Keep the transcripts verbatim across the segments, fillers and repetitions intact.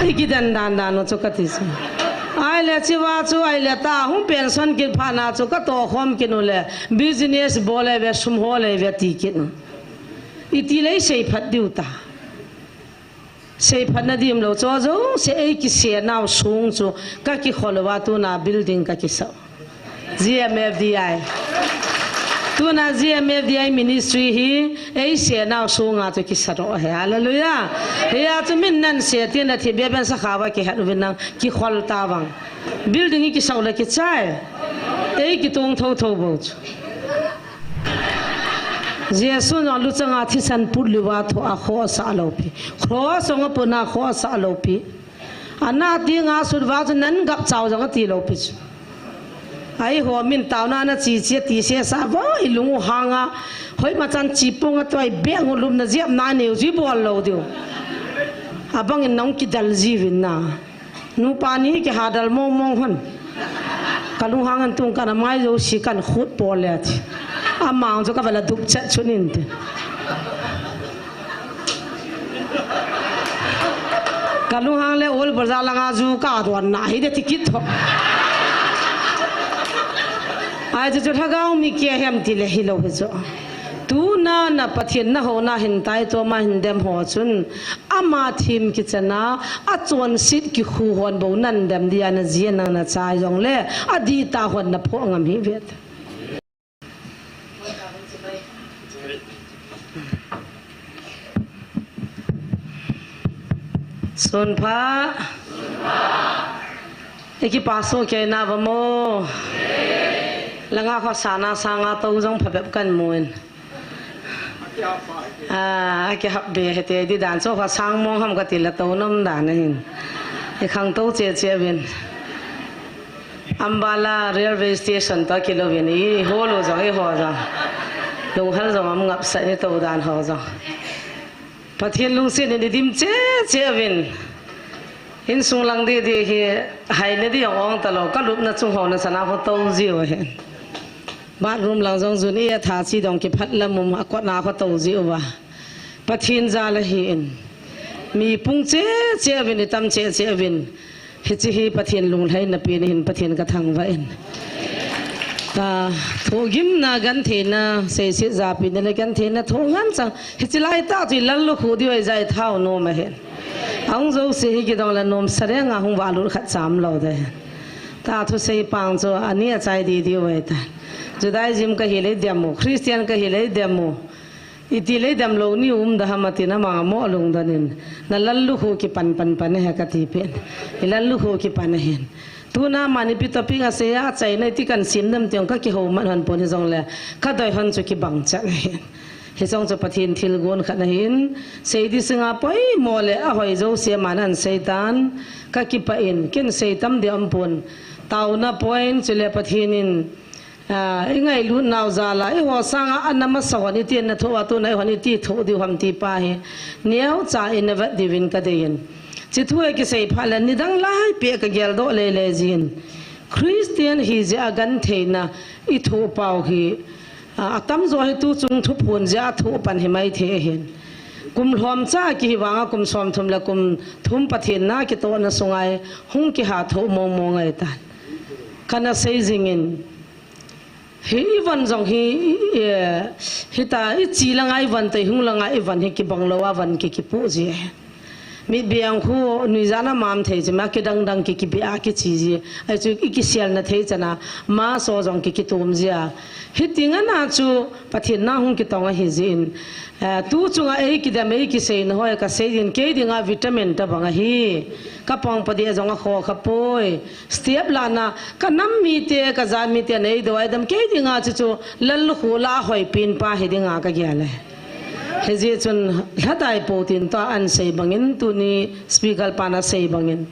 Kidan dan dan u chu kati chu. Ahile chiva chu ahile ta hung pension kit phat na chu katoh khom kit u le business bol le ve sum hol le ve ti kit u. Iti le sei phat diu ta. Sei phat na dim lo chu jouse ei kise nau sung chu kakikhol uva tuna building kakisah. G M F D I. Tuna G M F D I ministry hi ei se nau sunga chu kisah ro he. Hallelujah. Hia chu min nan se tin a thi be ben sa kha va kihat uvin nang kikhol ta vang. Building hi kisah le kichai. Ei kitung tho tho bo chu. Jesu na lu changa thisan put liu va tho a kho sa lo pi. Kho song a puna kho sa lo pi. Ana ti nga sut va chu nan gap chau jong ati lo pi chu. Ai ho min tau na na chi chi ti se sa va i lung u hanga. Hoi ma chan chi pung a toi be ngu lum na jiap na neu ji bol lo diu. Abang in nong kidal ji vin na. Nupa ni kihadal mong mong hon. Ka lunghang an tung kana mai jouse kan khut pol le ti. Amang chu ka vala dup chet chun in ti. Ka lunghang le ol bazaar langa ju ka don na hi de ti kit tho. Ai chu chu lhagao mi kia hem ti le hi lo hi chu. Tuna na Pathen na ho na hin tai to ma hin dem ho chun. Ama thim kichana, a chonset kikhu hon bo nan dem dia na ji a nang na chai jong le, a di ta hon na pho ngam hi vet. Sun pha. Eki paso ke na va mo. Langa kho sana sanga to jong pha bep kan muin. A, a kihap be hete di dan chu kho sang mong ham kati la to nom dan ahin. I khang to che che vin. Ambala railway station to kilo vin i ho lo jong i ho jong. Lunghal jong am ngap sa ni to dan ho jong. Pathen lungset in i dim che che vin. Insung lang di di hi hai le di ong ong ta lo ka lupna chung ho na sana ho to ji u ahin. Bathroom lang jong jun i a tha chi dong kiphat lam um a kot na kho to ji uva. Pathen jal ahi in. Mi pung che che uvin i tam che che uvin. Hichi hi Pathen lunglhaina pen hin Pathen ka thangvah in. Ka thogimna gentheina seiset japi na le gentheina thongan chang. Hichi lai ta chu i lallukhuh diu ahi jeh a i thau nom ahin. Ahung jouse hi kidong le nom sa renga hung valut khat cham lo de. Ta thusei pang chu ani a chai di diu ahi ta. Judaism ka hi le dem u, Christian ka hi le dem u. Iti le dem lo ni um da ham atin amang a mo lungdon in. Na lallukhuh kipan pan pan he kati pen. I lallukhuh kipan ahin. Tuna mani pi topping a sei a chaina iti kan sim dem tiong ka kihou man hon pon hi jong le. Ka doi hon chu kibang chan ahin. Hi jong chu Pathen thilgon khat ahin, sei di singa poimo le a hoi jouse man an sei tan, ka kipah in, ken sei tam di om pon. Tauna point chu le Pathen in, a, i ngailut nau jal a, i ho sanga a na masa hon i ti na tho a tuna i hon i ti tho diu ham ti pa hi, neo cha i na vet diuvin ka dei in. Chi thu e kisei phat le nidang lai pe ka gel doh le le jin. Christian hi jeh a gentheina i thoh pau hi, a, a tamjo hi tu chung thuphon jeh a thoh pan hi mai thei ahin. Kum lhom cha kihi vanga kum som thum le kum thum Pathen na kitohna sunga i hung kiha thoh mong mong ahi tan. Kana sei jing in, hi i von jong hi, eh, hita i chi langa i von te hung langa i von hi kibang lo a von ki kipu ji ahi. Mit biang khu nuijat a mam thei chi ma kidang dang ki kibi a kichi ji. Ai chu i kisial na thei chana ma so jong ki kitum ji a. Hiti ngan a chu Pathen na hung kitong ahi ji in. Eh, tu chunga ei kidam ei kisei na hoi ka sei din kei dinga vitamin ta bang ahi. Ka pong pa dia jong a kho kha poi. Step la na ka nam mite ka jat mite nei do ai dam kei dinga chu chu lallukhuh la hoi pen pa hi dinga ka gel e. Hijeh chun lhatai po tin ta an sei bangin tuni speaker pan a sei bangin.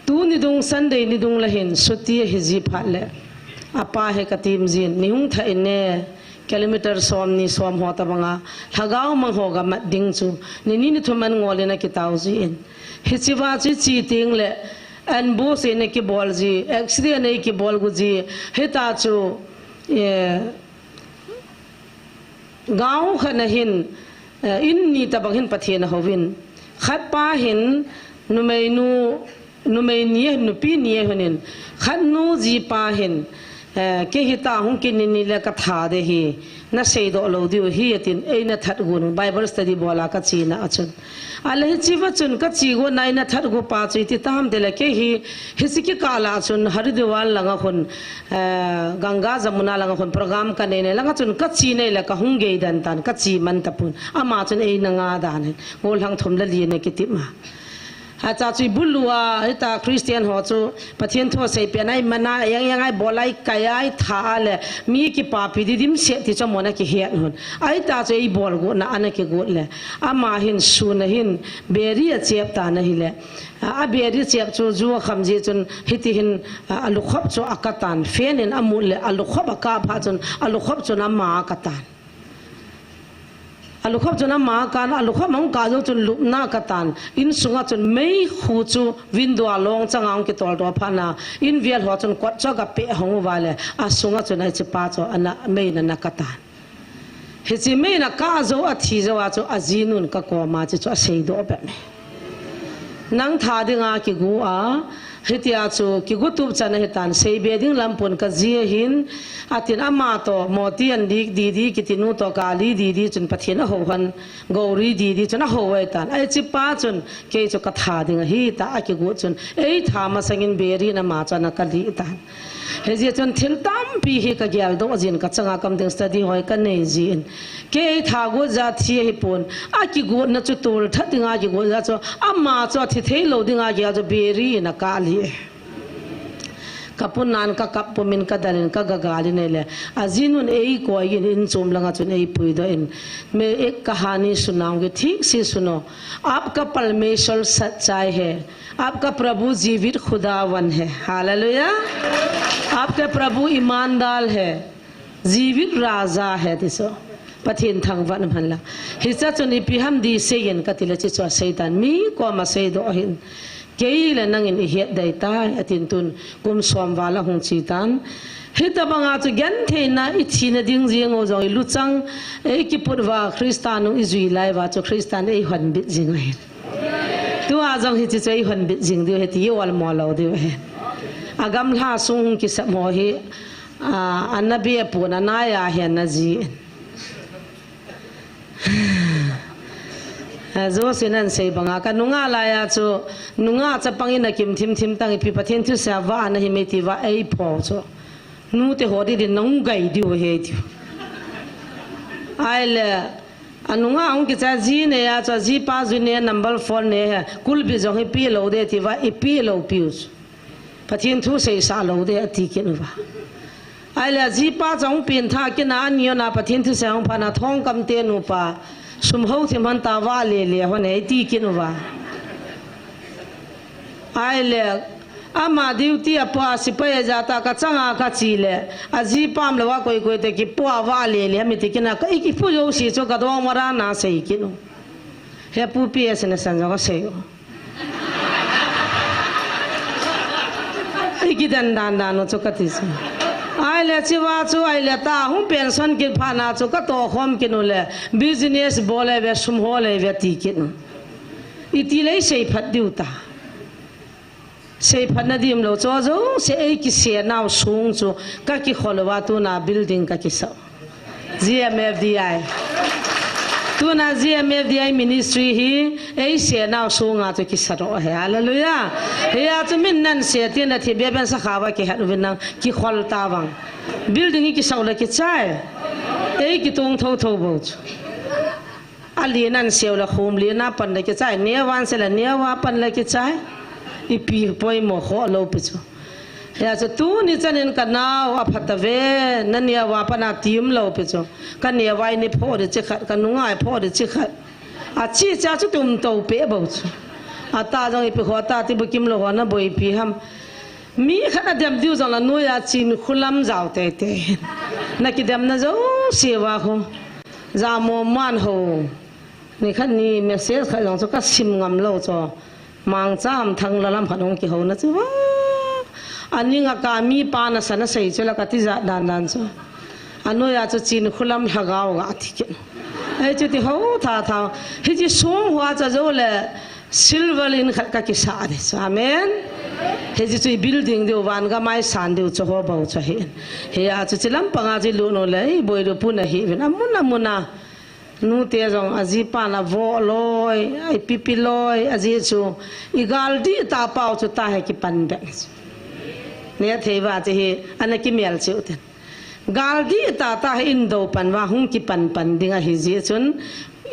Tuni dung Sunday ni dung la hin suti hi ji phat le. A pa hi ka tim jin ni hung tha in ne kilometer som ni som ho ta banga lhagao mang ho ga mat ding chu ni ni ni thum an ngol in a kitau ji in. Hichi va chi chi ting le an bu se ne kibol ji accident ne kibol gu ji hita chu, eh, Gaon khat na hin, eh, in ni tabang hin Pathen a houvin. Khat pa hin, Numeinu, numei ni, nupi ni ahin, khat nu jipa hin, eh, kei hita hung kinin ni le ka tha de hi, na seidoh lou diu hi, atin, eina that gon, Bible study bola ka china a chun. Ahile hiche va chun ka chi gon a eina that gon pa chu iti tam tile kei hi, hiche kikah a chun Haridwar langa khun, eh, Ganga Jamuna langa khun program ka nei nei langa chun ka chi nei le ka hung gei den tan, ka chi man tapon. Ama chun eina nga dan hi, gollhang thum le li na kiti ma. Acha chu i bulu a, hita Christian ho chu, Pathen thu a seipeh a i man a, eng eng a i bol a, i kai a, i tha a le, mi kipapi di dimset ti chu amon a kihet hon. Ahita chu i bol got na, ana kigot le. Ama hin sun a hin, beri a chep tan ahile. A, a beri chep chu ju a kham ji chun, hiti hin, a, a lukhop chu a ka tan. Fan in a mut le, a lukhop a kap phat chun, a lukhop chun ama a ka tan. A lukhop chun ama a kan, a lukhop a hung kah jou chun lupna a ka tan. Insunga chun meikhu chu window a long changa hung kitol to phat na. In vel ho chun kot chu a ka peh hong uva le. A sunga chun hiche pa chu ana mei in ana ka tan. Hiche mei in a kah jou a thi jou a chu a jinun ka koma chu chu a seidoh bep me. Nang tha dinga kigo a, hitia chu kigo tup chan ahi tan, seibe ding lampun ka ji ahin, atin ama to, Moti an dik didi kiti nu to, Kali didi chun Pathen a hou hon, Gauri didi chun a hou ahi tan. Hiche pa chun, kei chu ka tha ding ahi ta, a kigo chun, ei tha masangin beri in ama chu ana ka lih tan. Hijeh chun thil tampi hi ka geldoh jin ka changa kam ding study hoi ka nei jin. Kei tha got ja thi ahipon. A kigotna chu tol that dinga kigot ja chu. Ama chu a thi thei lou dinga gel chu beri in a ka lih e. Ka pun nan ka kap pumin ka dalin ka gagalin ahile. A jinun ei koi in in chom langa chun ei puidoh in. मैं एक कहानी सुनाऊंगी, ठीक से सुनो। आपका परमेश्वर सच्चाई है। आपका प्रभु जीवित खुदावन है। हालेलुया। आपका प्रभु ईमानदार है। जीवित राजा है, ti chu. Pathen thangvah na man la. Hiche chun ipi ham ti seiyin kati le hiche chu a sei tan. Mi koma seidoh ahin. Kei le nangin i het dei tai, atin tun kum som val a hung chi tan. Hitabanga chu gentheina i thina ding jing u jong i luchang, i kiput uva Christa nung i jui lai uva chu Christan ei honbit jing ahin. Tua jong hiche chu ei honbit jing diu ahi ti i olmo lou diu ahi. A gamla sung hung kisap ho hi, a, ana be pon a nai a hi ana ji. A, Josh in ahin sei banga ka nunga laiya chu, nunga chapang in a kim thim thim tang ipi Pathen thusei a vah ana hi mei ti uva ei pho chu. Nute ho didin nahung gai diu ahi tiu. Ahile, a nunga hung kicha ji neiya chu, a jipa ju ne number four ne he, kulbi jong hi pe lou de ti uva, i pe lou piu chu. Pathen thu seisah lou de ati kit uva. Ahile, a jipa chu hung pengtha kit na, ani ona Pathen thusei hung phat na, Thongkam te nupa, sum hou thim hon ta vah le le hon e, ti kit uva. Ahile, ama duty a pua sepai a ja ta ka changa ka chi le, a jipa um lou a koi koi te kipu a vah le le mi ti kit na, ka i kipu jouse chu ka dong mara na sei kit u. He pu P S na san jong ka sei u. I kidan dan dan u chu ka ti chu. Ahile hiche uva chu ahile ta hung pension kit phat na chu ka tohkhom kit u le business bol le ve sum hol le ve ti kit u. Iti le i seiphat diu ta. Seiphat na dim lou chu jouse ei kise nau sung chu ka kikhol uva tuna building ka kisa. G M F D I. Tuna G M F D I ministry hi ei se nau sunga chu kisa ro ahi. Hallelujah. Hiya chu min nan se tin a thi be ben sa kha uva kihat uvin nang kikhol ta vang. Building hi kisa u le kichai. Ei kitong tho tho bou chu. A li nan seu le khum li na pan le kichai, neo van se le neo va pan le kichai. Ipi poimo kho lou pi chu. Hiya chu tuni chan in ka nau a phat a ve, na neo va pan a tim lou pi chu. Ka neo va i ni pho di chi khat, ka nunga i pho di chi khat. A chi cha chu tum to pe bou chu. A ta jong ipi kho ta ti bu kim lou ho na boi pi ham. Mi khat a dem diu jong la noiya chin khulam jao te te. Na kidem na jouse va kho. Jamo man ho. Ni khat ni message khat jong chu ka sim ngam lou chu. Mangcha ham thang la lam khat hung kihou na chu va. Aning a ka mi pa na sa na sei chu la ka ti ja dan dan chu. Anoiya chu chin khulam lhagao ga ti kit. Ei chu ti ho tha tha. Hiche song hua cha jo le. Silver in khat kakisah ding chu. Amen. Hiche chu i building diu, van gam a i san diu chu ho bou chu ahi. Hia chu hiche lampang a chu i lut u le, i boilu pu nahiuvin. Amun amun a. Nute jong ajipan avoh loi, a ipi ipi loi, ajeh chu i gal dihtah pau chu tua hi kipan beh. Neh thei uva chu hi, ana kimel cheh u tin. Gal dihtah tah hi in dou pan uva hung kipan pan ding ahi jeh chun,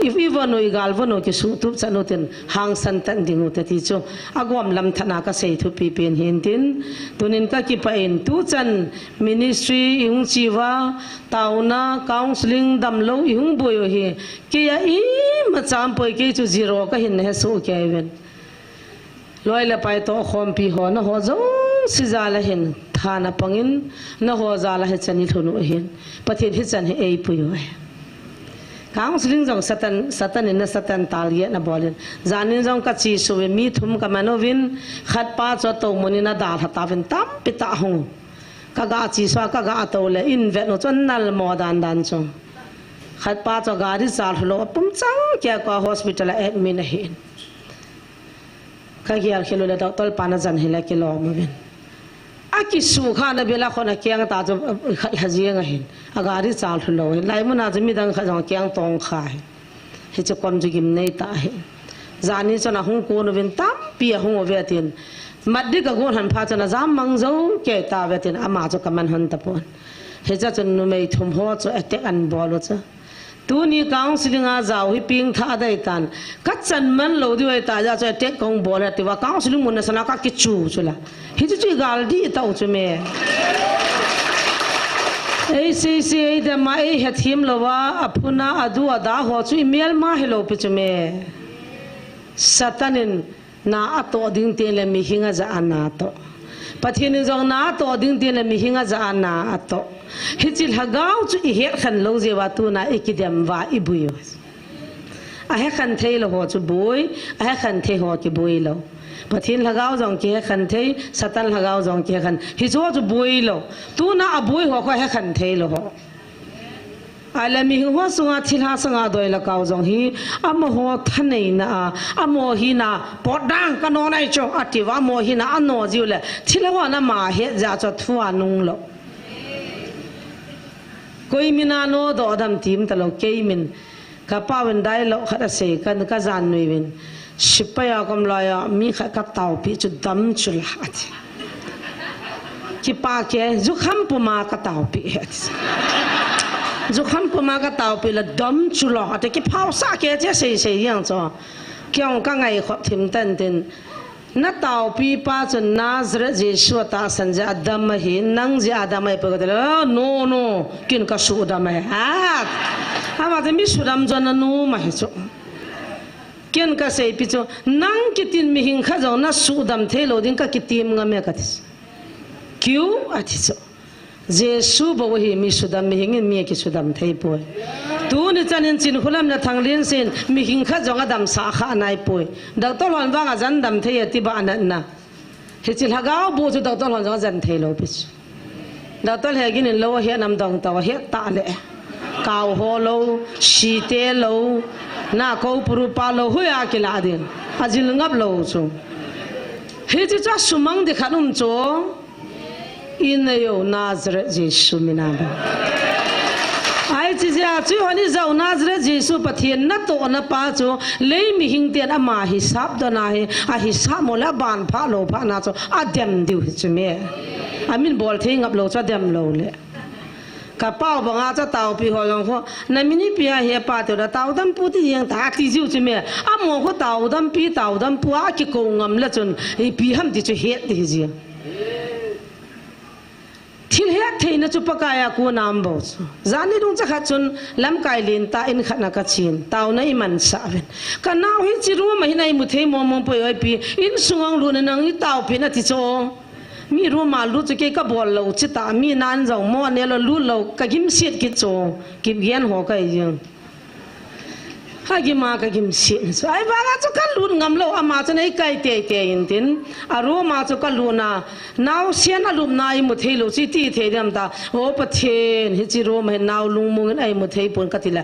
i, i von u, i gal von u kisuhtup chan u tin, hangsan tan ding u te ti chu, agom lam tah a kasei thupi pen hin tin, tunin kakipah in, tuchan ministry i hung che uva, taona, counseling, damlou i hung boi u hi, kei a imacha um poi, kei chu zero kahin, nahe soh kei uvin. Loi le pai toh khompi ho, naho jouse jal a hin tha napang in, naho jal a hichan i lhun u ahin, Pathen hichan hi eipui u ahi. Counseling jong Satan, Satan in na Satan target na bol in. Janin jong kache suh uvin, mi thum kaman uvin, khat pa chu atou mun in adalha tauvin, tampi tah hung. Kaga che suh a, kaga tou le, in vet u chu anal mo dan dan chu. Khat pa chu gari chalhu lou, apum chang kei a koi hospital a admit ahin. Kagel khel u le doctor pan ajan hile kilom uvin. Akisuh kha na bel a khon akeng ta chu khat lha jeng ahin. Agari chalhu lou hin. Hilai mun a chu midang khat jong akeng tong kha ahin. Hiche kom chu gimnei tah ahin. Jani chun ahung kon uvin tampi ahung uve tin. Mat ding kagon hon phat chun ajam mang jou kei tauve tin ama chu kaman hon tapon. Hiche chun numei thum ho chu attack ana bol u chu. Tuni counseling a jao hi pengtha adei tan. Kachan man lou diu ahi ta jeh chu attack kahung bol e ati uva counseling mun a sana kakichu chu la. Hichu chu i gal dihtah u chu me. Ei seisei, ei dem a, ei hethem lou a, aphun a, adu ada ho chu i melma hilou pi chu me. Satan in na atoh ding teng le mihing ajah a na atoh. Pathen in jong na atoh ding teng le mihing ajah a na atoh. Hiche lhagao chu i hetkhen lou jeh uva tuna i kidem uva i boi u. Ahekhen thei lou ho chu boi, ahekhen thei ho kiboi lou. Pathen lhagao jong kihekhen thei, Satan lhagao jong kihekhen. Hiche ho chu boi lou. Tuna aboi ho khu ahekhen thei lou ho. Ahile mihing ho sunga thilha sanga doi le kau jong hi, amaho thaneina a, amaho hina, potdown, kano nai chu, ati uva, amaho hina ano jiu le, thilha ho ana ma het jeh a chu thu anung lou. Koi min a nodoh dam ti um talou, kei min. Ka pau in dialogue khat asei, ka, ka jan nui uvin. Sepai a ka um lai a, mi khat ka taopi chu dam chu la, ati. Kipa kei, jukham puma ka taopi, ati. Jukham puma ka taopi la dam chu la, ati, kiphasah kei che seisei jeng chu. Kei jong ka ngai khop thim tan tin. Na taopi pa chun Nazareth Jesu a tahsan jeh a dam ahi, nang jeh a dam ahipoi ka ti le, no, no, ken ka sudam ahi. Ah, ama te mi sudam chu ana nom ahi chu. Ken ka seipi chu, nang kitin mihing khat jong na sudam thei lou ding ka kitem ngam e ka ti. Keu, ati chu. Jesu bou hi mi sudam, mihing in mi akisudam thei poi. Tuni chan in Chinkholam le Thanglinsei in mihing khat jong adamsah kha nai poi. Doctor hon vang ajan dam thei e ti ba anatna. Hiche lhagao bou chu doctor hon jong ajan thei lou pi chu. Doctor he gin in lou ahet nam dong tao ahet ta le. Kau ho lou, site lou, na ko puru pa lou, hui a kila ding. Ajil ngap lou chu. Hiche chu asumang ding khat um chu. I nei u Nazareth Jesu min a bou. Ahi, chuti jeh a chu hon i jao Nazareth Jesu Pathen natohna pa chu lei mihing ten ama hisap don ahi, ahisap mo le aban pha lou pha na chu adem diu hi chu me. Amin bol thei ngap lou chu adem lou le. Ka pau banga chu taopi ho jong khu, na min ipi ahi pa te da taodam pu ti jeng ta ti jiu chu me. Amaho khu taodam pi, taodam pu a kikou ngam le chun, ipi ham ti chu het ti hi jeng. Thil hettheina chu Pakai a kon a um bou chu. Jan ni dungcha khat chun lamkai lentah in khat na ka chen. Taona i mansah uvin. Ka nao hi hiche room a hin a imu thei mong mong poi, ipi insung a hung lut na nang i taopi na ti chu. Mi room a lut chu kei ka bol lou chi ta. Mi nan jong mo ne lou lut lou ka gimset kit chu. Kipgen ho ka hi jeng. Ka gim a ka gim sih chu. Ahivanga chu ka lut ngam lou, ama chu nei kai tei tei in tin. A room a chu ka lut na, naosen a lupna i mu thei lou chu i ti thei dem ta. O Pathen, hichi room a hin nao lungmong in ei mu thei pon ka ti le.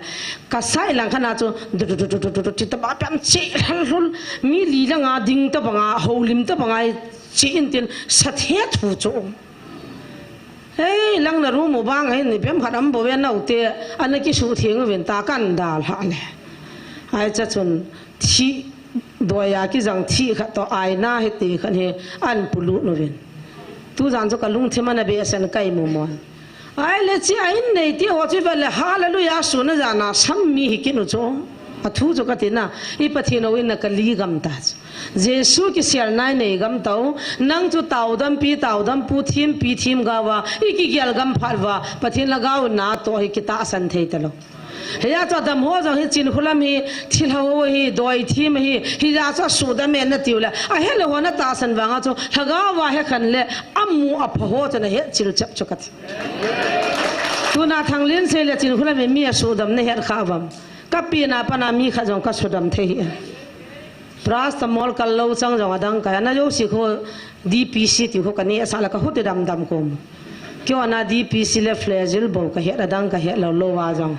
Ka sai lang khat na chu, du du du du du du du, ti ta ba piam chi lhal lhul. Mi li lang a ding ta bang a, holim ta bang a, chi in tin, sa the thu chu. Hei, lang na room u bang hin, ni pem khat am bo ve nau te, ana ki su thing uvin ta kan dal ha le. Ai cha chun, thi, doya ki jang thi khat to ai na he ti khat he, an pulu nu vin. Tu jan chu ka lungthim ana be sen kai mu mon. Ai le chi a in nei ti ho chu ve le hallelujah su na jana sam mi hi ki nu chu. A thu chu ka ti na, i Pathen o in na ka li gam ta chu. Jesu ki sial nai nei gam tau, nang chu tau dam pi, tau dam pu thim pi thim ga va, i ki gial gam phat va, Pathen la gau na to hi ki ta san thei ta lo. He ya chu dam ho jong hi chin khulam hi, thil ho hi, doi thim hi, hi ya chu su dam e na tiu le, a he le ho na ta san vanga chu, lhagau va he khan le, amu a pha ho chu na he chil chap chu ka ti. Tuna thang lin se le chin khulam hi mi a su dam na he kha vam. Ka pi na pa na mi kha jong ka su dam thei hi. Paracetamol kal lou chang jong adang ka, ana jouse kho D P C ti kho ka ne sa la ka hute dam dam kom. Kyo ana D P C le Flagyl bou ka het adang ka het lou lou a jong.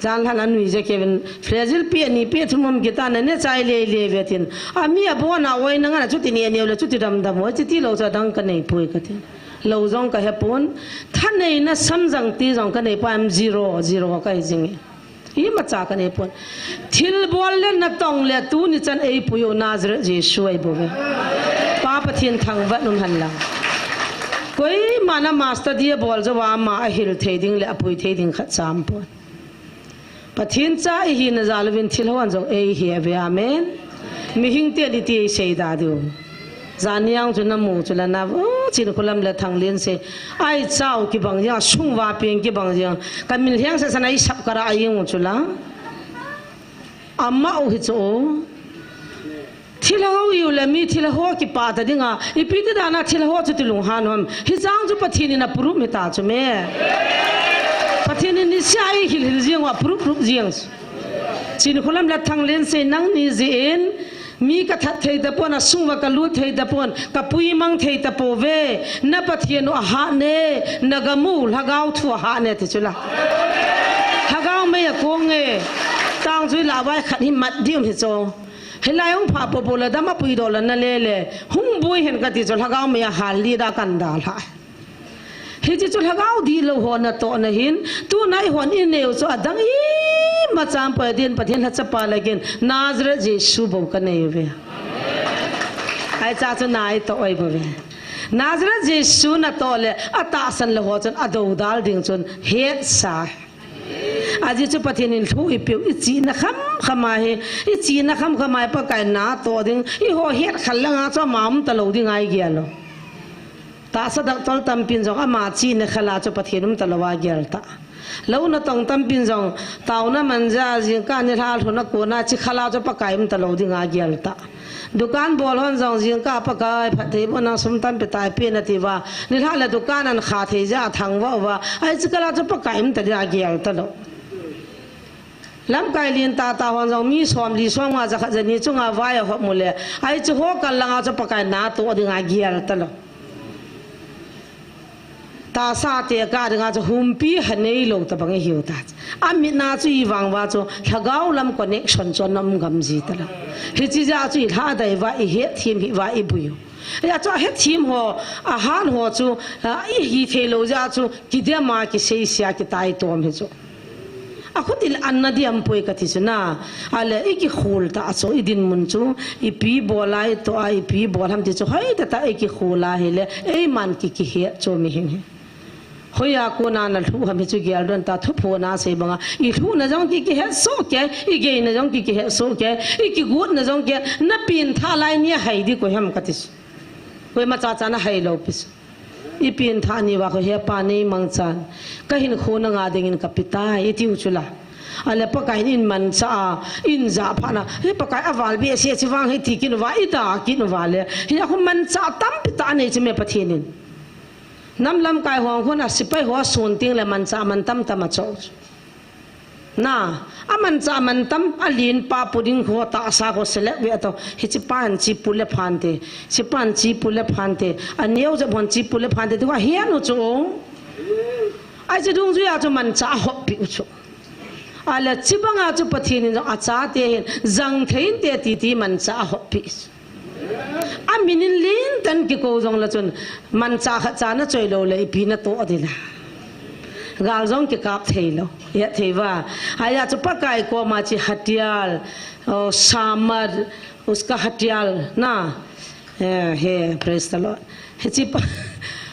Jan lhan anui je kevin Flagyl pi ani pi thum um kita na ne chai le le ve tin. Ami a bona oi na nga na chuti ne ne le chuti dam dam oi chuti lou cha dang ka nei pui ka tin. Lou jong ka he pon. Thanei na samjang ti jong ka nei pa am zero, zero ka hi jing. Imacha ka nei pon. Thil bol le na tong le tuni chan ei pui u Nazareth Jesu ei bou ve. Pa Pathen thangvah um hen lang. Koima na master dia bol jo va ma a hil thei ding le a pui thei ding khat cham pon. Pathen cha i hina jal uvin thil ho an jong ei hi ve. Amen. Mihing te ni ti ei sei da diu. Janiang chu na mu chu la na, o, chin khulam le thang lin se. Ai chau ki bang jeng, sung va peng ki bang jeng. Ka min hiang sa sa na i sap ka ra a ing u chu la. Ama u hi chu. Thil ho iu le mi thil ho ki pa ta dinga. I pi ti dana thil ho chu ti lung han hom. Hi chang chu Pathen in a purup mi ta chu me. Pathen in ni sia i hil hil jeng wa purup rup jeng. Chin khulam le thang lin se nang ni ji in. Mi ka that thei ta pon, a sung va ka lut thei ta pon, ka pui mang thei ta po ve, na Pathen u a hat ne, na gam u, lhagao thu a hat ne ti chu la. Lhagao mei a kong e, tang chu la vai khat hi mat di um hi cho. Hi lai hung pha po po la dam a pui do la na le le, hung bui hen ka ti cho, lhagao mei a hal li da kan da la. Hichi chu lhagao di lo ho na to na hin, tu nai hon i neu chu adang imacha poi din Pathen lha chapa la gin, Nazareth Jesu bou ka nei ve. Ai cha chu nai to oi bou ve. Nazareth Jesu na to le, a tahsan lo ho chun a do dal ding chun, het sa. A ji chu Pathen in lhu i piu, i chi na kham kham a hi, i chi na kham kham a hi Pakai na to ding, i ho het khal langa chu ama um ta lo ding ai gel lo. Tahsa doctor tampin jong ama chi ne khala chu Pathen um ta lo a gel ta. Lo na tong tampin jong tauna manja jingkah nilha lhuna kona chi khala chu Pakai um ta lo ding a gel ta. Dukan bol hon jong jingkah Pakai phatthei boh nang sum tampi tai pe na ti va. Nilha le dukan an kha thei ja thang va va. Ai chi khala chu Pakai um ta ding a gel ta lo. Lamkai lin tata hon jong mi som li som nga ja khat ja ni chunga vai a hop mu le. Ai chu ho kal langa chu Pakai na to ding a gel ta lo. Tahsa te ka dinga chu humpi ha nei lo ta bang i hiu ta. A mit na chu i vang va chu lhagao lam connection chu nom gam ji ta lo. Hichi ja chu i lha dai va i het thim hi va i bui u. Ya chu a het thim ho, a han ho chu, a, i hi thei lo ja chu ki dem a ki sei sia ki tai tom hi chu. A khut i le an na diam poi ka ti chu na. A le i ki khul ta a chu i din mun chu, i pi bol a i to a i pi bol ham ti chu hoi ta ta i ki khul a hi le, ei man ki ki het chu mi hing hi. Hoi a kona na lhu ham hi chu gel don ta thu pho na sei banga. I lhu na jong ki ki het so ke, i gei na jong ki ki het so ke, i ki gut na jong ke, na pin tha lai ni a hai di ko ham ka ti chu. Koima cha cha na hai lo pi chu. I pin tha ni va kho he pa nei mangchan. Ka hin kho na nga ding in ka pi tai, i tiu chu la. A le Pakai in in mancha a, in ja pha na. He Pakai a val bi a si a chi vang he ti kin va, i ta kin va le. He a khu mancha tampi ta nei chi me Pathen in. Nam lamkai hong khun a sipai ho a sun ting le mancha man tam tam a cho. Na, Amanchah mantam, alen pa pu ding ho, tahsa ho select ve ato. Hiche pa hin chi pu le phante, hiche pa hin chi pu le phante, aneo jep hon chi pu le phante, tua hian u chu. Ai chu dungjuia chu manchah ahop pi u chu. Ahile chibanga chu Pathen in jong achate hin jang thei inte titi manchah ahop pi. Amin in lin tan kikou jong le chun, manchah khat cha na choi lou le ipi na toh ding a. Gal jong kikap thei lou. Ihet thei uva. Hijeh chun Pakai koma hiche hatiyar, oh, samar, uska hatiyar, na. Eh, he, praise the Lord. Hiche Pa-,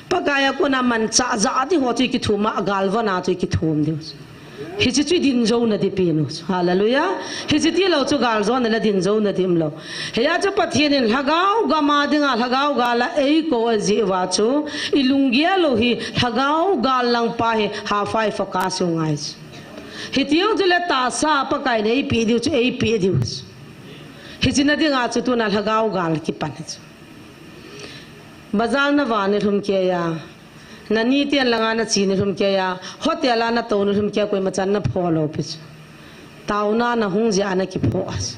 Pakai a kona manchah ja ding ho chu kithum a, gal vana chu kithum ding. Hiche chu i din jou na ding pen u. Hallelujah. Hiche tilou chu gal jona le din jou na ding umlou. Hijeh chun Pathen in lhagao gam a dinga lhagao gal a eikou ajeh uva chu i lunggel u hi lhagao gal lang pa hi half a i focus u ngai chu. Hitiu chule tahsa Pakai in eipeh diu chu eipeh diu chu. Hiche na dinga chu tuna lhagao gal kipan hi chu. Bazar na va ni lhum kei a. Na ni ten langa na che ni lhum kei a, hotel a na tou ni lhum kei a, koima chan na phoh lou pi chu. Taona na hung jeh a na kiphoh a chu.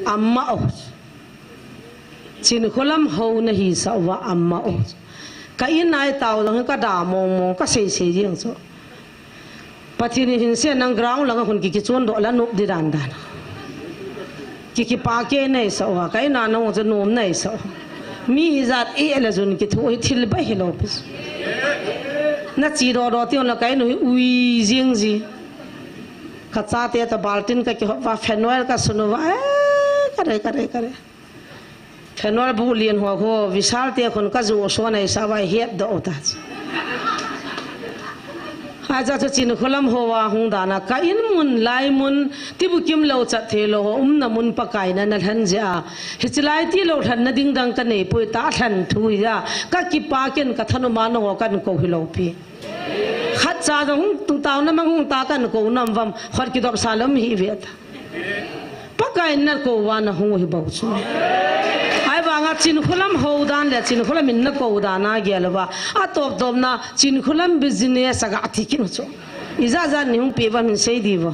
Ama o. Chinkholam hou na hisah uva ama o. Ka in a i tao jong hi ka da mong mong, ka sei sei jeng chu. Pathen in hinsei nang ground langa khun ki, kichon doh la nop di dan dan. Ki, kipa kei nei sa uva, ka in a nang chu nom nei sa uva. Mi ijat e la jun kithu hi thil bai hilou pi. Na che doh doh teng le ka in u hi ui jing ji. Ka chate toh baltin ka kihop uva, phenol ka sun uva, eh, ka re, ka re, ka re. Phenol bu lien ho ho, Vishal te khun ka ju so nei sa uva, het doh u ta. Hijeh chun Chinkholam hou a hung dan a, ka in mun, lai mun, tibukim lou chat thei lou ho, umna mun Pakai in ana lhen jeh a. Hiche lai tilou lhenna ding dang ka nei poi, ta lhen thu hi a. Ka kipa ken ka thanom a nangho kan kou hilou pi. Khat cha jong hung, taona mang hung ta kan kou nam vam, khut kidop sa lom hi ve ta. Pakai in na kou uva na hung u hi bou chu. Ahivanga Chinkholam hou dan le Chinkholam in na kou dan a gel uva. A top top na Chinkholam business a ga ti kit u chu. Ijat jat nei hung pe uva min sei diu va.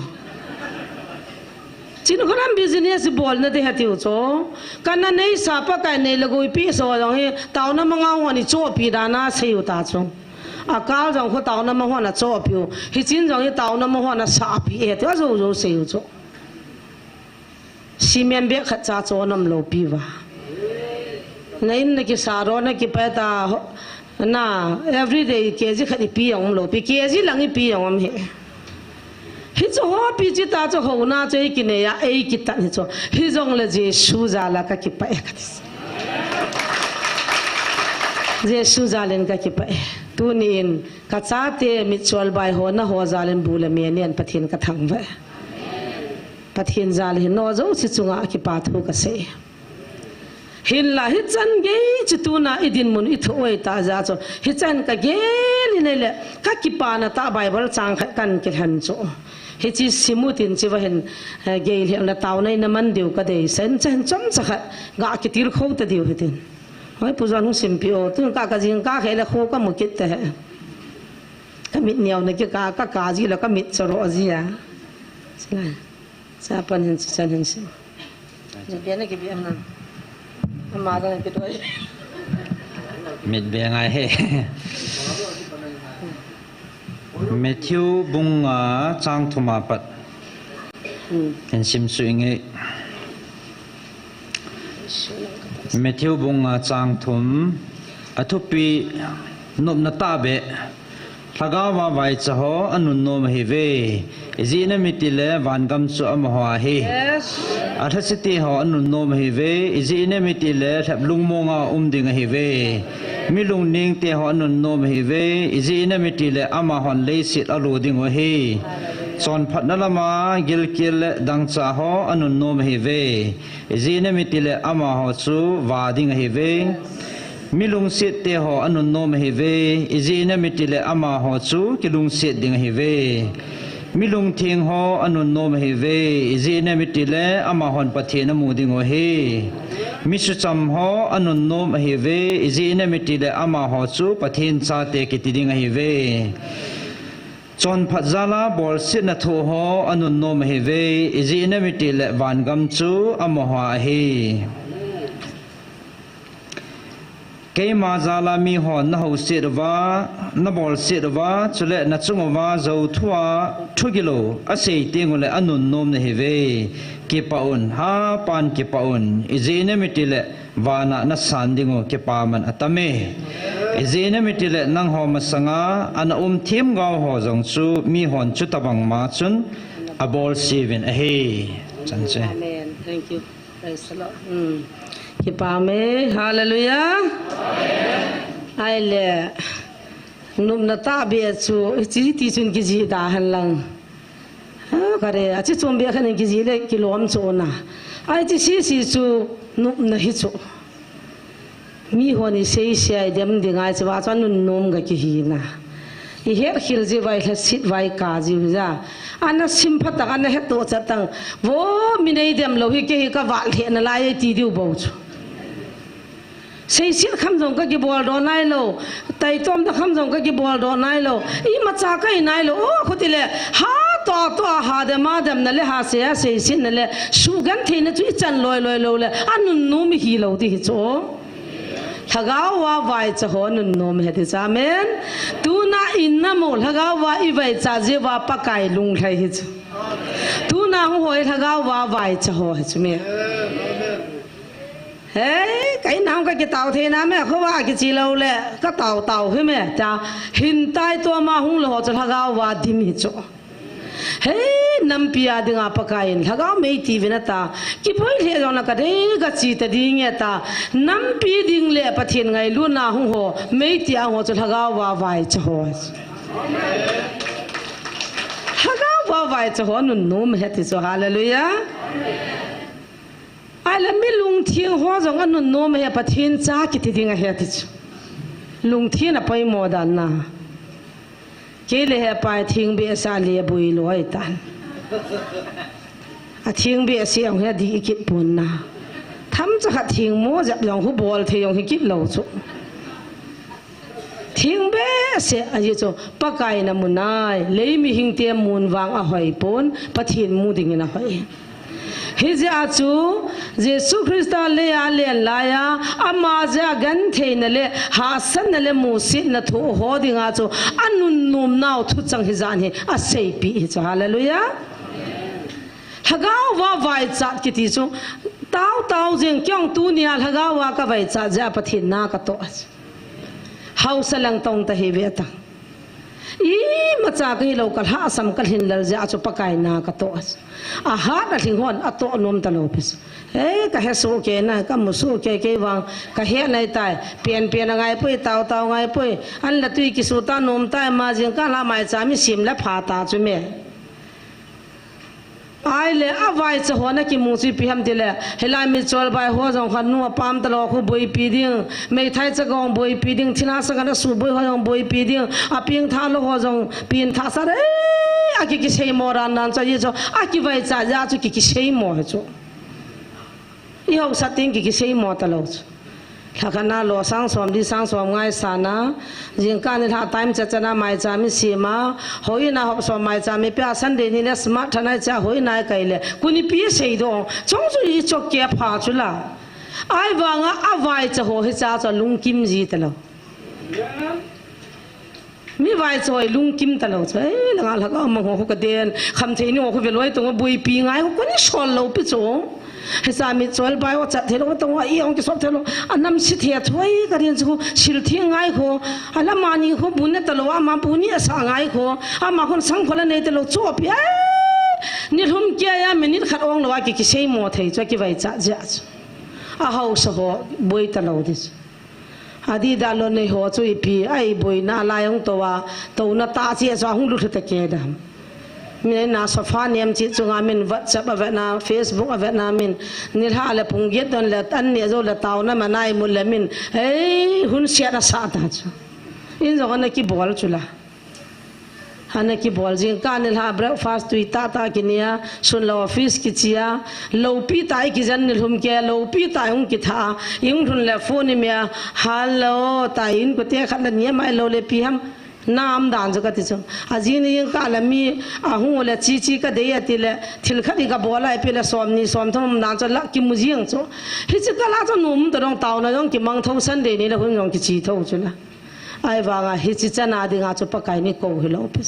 Chinkholam business bol na ding ha tiu chu. Ka na nei sa Pakai nei le goi pi so jong hi taona manga hon i chohpi dan a sei u ta chu. A kal jong khu taona ma hon a chohpi u. Hichen jong hi taona ma hon a sahpi e tiu a jou jou sei u chu. Cement bag khat cha cho nam lou pi uva. Na in na kisa ro na kipa ta ho, na everyday K G khat i pi jong um lou pi, K G lang i pi jong um hi. Hichu ho pi chi ta chu ho na chu ei kinei a, ei kitan hichu. Hijong le Jesu jal a ka kipa e ka ti. Jesu jal in ka kipa e. Tuni in ka chate mitchol bai ho na ho jal in bu le me nen Pathen ka thangvah e. Pathen jal hin nangho jouse chunga kipa thu ka sei. Hinla hichan gei chu tuna i dinmun i thu oi ta jeh chu. Hichan ka gel in ahile ka kipana tah Bible chang khat kan kilhen chu. Hiche sim u tin hiche va hin, eh, gei lheh le taona in na man diu ka deisah in, hiche hin chomcha khat ga kitilkhou ta diu hitin. Hoi, Pu John hung simpi o, tun ka ka jingkah khel le kho ka mu kit ta he. Ka mit neo na kikah, ka kah ji le ka mit choro ji a. Chulai. Sa pan hin, sa hin sin. Ni bia na ki bia na. Ama dang ki doi. Mit bia ngai he. Matthew bung nga chang thum a pat. Hmm. Kan sim suh inge. Matthew bung nga chang thum. A thupi nopna tahbeh. Lhagao a vaicha ho anunnom ahiuve. Ijeh inem itile vangam chu amaho ahi. Yes. Alhasete ho anunnom ahiuve. Ijeh inem itile lheplung monga um ding ahiuve. Mi lungnengte ho anunnom ahiuve. Ijeh inem itile amahon leiset alu dingu ahi. Chonphatna lama gilkel le dangchah ho anunnom ahiuve. Ijeh inem itile amaho chu va ding ahiuve. Mi lungsette ho anunnom ahiuve. Ijeh inem itile amaho chu kilungset ding ahiuve. Mi lungtheng ho anunnom ahiuve. Ijeh inem itile amahon Pathen amu dingu ahi. Mi sucham ho anunnom ahiuve. Ijeh inem itile amaho chu Pathen chate kiti ding ahiuve. Chonphat jal a bolsetna thoh ho anunnom ahiuve, ijeh inem itile vangam chu amaho a ahi. Keima jal a mihon nahouset uva, nabolset uva, chule nachung uva jou thua thugil u asei tengule anunnom nahiuve. Kipah un, hapan kipah un, ijeh inem itile vana nasan dingu kipaman atame. Ijeh inem itile nangho masanga ana um themgao ho jong chu mihon chutobang ma chun abolseuvin ahi. Chan chu. Amen. Thank you. Praise the Lord. Hmm. Kipah e. Hallelujah. Ahile, nopna tahbeh chu, hiche tichun kijih da henlang. Ha, kare, achi chom beh khat in kijih le kilom chu na. Ahi, hiche sese chu nopna hi chu. Mihon iseisei dem ding ahi, hiche va chu anunnom ga kihi na. Ihet khel jeh uva, ilhaset uva, ika jiu ja. Ana simphat tang, ana hettohchet tang. Vo, mi nei dem lou hi, kei hi kaval lheh nalai e ti diu bou chu. Seiset kham jong kakibol doh nailou, taitomna kham jong kakibol doh nailou, imacha kahi nailou, o, khutile, hatoh toh a hadem a demna le hasei a seisetna le sugentheina chu ichan loi loi loule, anunnom ihi lou ding hi chu. Lhagao a vaicha ho nunnom ahi ti chu, amen. Tuna in namu, Lhagao a ivaicha jeh uva Pakai lunglhai hi chu. Tuna hung ho hi Lhagao a vaicha ho hi chu me. Hei, ka in a hung kakitao thei na me, khovah kiche loule, katao tao hi me, tia, hin taitom a hung lou ho chu Lhagao a dim hi chu. Hei, nampi a dinga Pakai in, Lhagao mei tiuvin ata, kiboi lheh jongle kadei kache ta ding e ta, nampi ding le Pathen ngailutna hung ho, mei tia hung ho chu Lhagao a vaicha ho. Lhagao a vaicha ho nunnom ahi ti chu, hallelujah. Ahile mi lungtheng ho jong anunnom ahi, Pathen cha kiti ding ahi ti chu. Lungtheng a poimo dan na. Kei le hepa theng behseh le boi loi tan. Atheng behseh jong hi adih kit pon na. Themcha khat theng mo jep jong khu bol thei jong hi kit lou chu. Theng behseh ahi chu, Pakai in amu nai, lei mihing te mun vang ahoi pon, Pathen mu dingin ahoi. Hijeh a chu, Jesu Christa lei a alen lai a, ama jeh a gentheina le, hahsatna le, musetna thoh ho dinga chu, anunnom nau thuchang hijan hi, aseipeh hi chu, hallelujah. Lhagao a vaichat kiti chu, tao tao jing kei jong tunia Lhagao a kavaichat jeh a Pathen na katoh. Haosa lang tong ta hi ve ta. Imacha kahi lou, kalhahsam kalhin lel jeh a chu Pakai na katoh. Ahat alhing hon atoh nom talou pi chu. Ei, kahe soh kei na, kamu soh kei, kei vang, kahe nai tai, pian pian angai poi, tao tao ngai poi, an le tui kisu ta nom tai, ma jingkah la maicha mi sem le pha ta chu me. Ahile, avaicha ho na kimu chu ipi ham tile, hilai mi cholbai ho jong khat nu apam talou khu boipi ding, meithai chaga jong boipi ding, thilha sanga na suboi ho jong boipi ding, apengtha lou ho jong pengtha sa re, aki kiseimo ran nan chu ahi chu, akivaichat jeh a chu ki kiseimo hi chu. Ihaosa teng ki kiseimo talou chu. Lhakhat na lou sang som, li sang som ngaisah na, jingkah nilhah time cha cha na maicha mi sem a, houin a hop som maicha mi pia, Sunday ni le smart thanai cha houin a ikai le, kuni pi seidoh, chong chu ichok kei apha chu la. Ahivanga avaicha ho hicha chu lungkim ji talou. Mi vaicha ho lungkim talou chu, ei, langa lhagao mang ho khu kaden, khamthei ni ho khu veloi tong a boipi ngai khu koni sol lou pi chu. Hicha mi cholbai ho chat theilou tong a, i hung kisop theilou, anam si thei a chu, ei, kaden chu khu, sil thei ngai khu, ala mani khu bu ne talou, ama bu ni asa ngai khu, ama khun sang khu la nei talou chu pi, ei, nilhum kei a minute khat ong lou a ki kiseimo thei chu, kivaichat jeh a chu. Ahaosa ho boi talou di chu. Adih dan lou nei ho chu ipi, a iboina lai hung tou a, touna tah cheh a chu ahung lutlut ta kei dam. Mi na sofa nem cheh chunga min WhatsApp a vetna, Facebook a vetna min, nilhah le pung get don le an neh jou le taona mana imut le min, ei, hun siat asah ta chu. In jong ana kibol chu la. Ana kibol jingkah nilhah breakfast tui tah tah kinei a, sun le office kiche a, loupi tah ikijen nilhum kei a, loupi tah hung kitha a, ihung lhun le phone ime a, hello, ta in kote khat la ni amai lou le ipi ham, Nam dan chu kati chu. Ajing ni jing kah le mi ahung le chi chi kadei ati le thil khat hi kabol a ipi le som ni som thum dan chu la kimu jing chu. Hiche kah la chu nom tadong taona jong kimang tho Sunday ni le hun jong kichi tho chu la. Ahivanga hiche chana dinga chu Pakai in eikou hilou pi.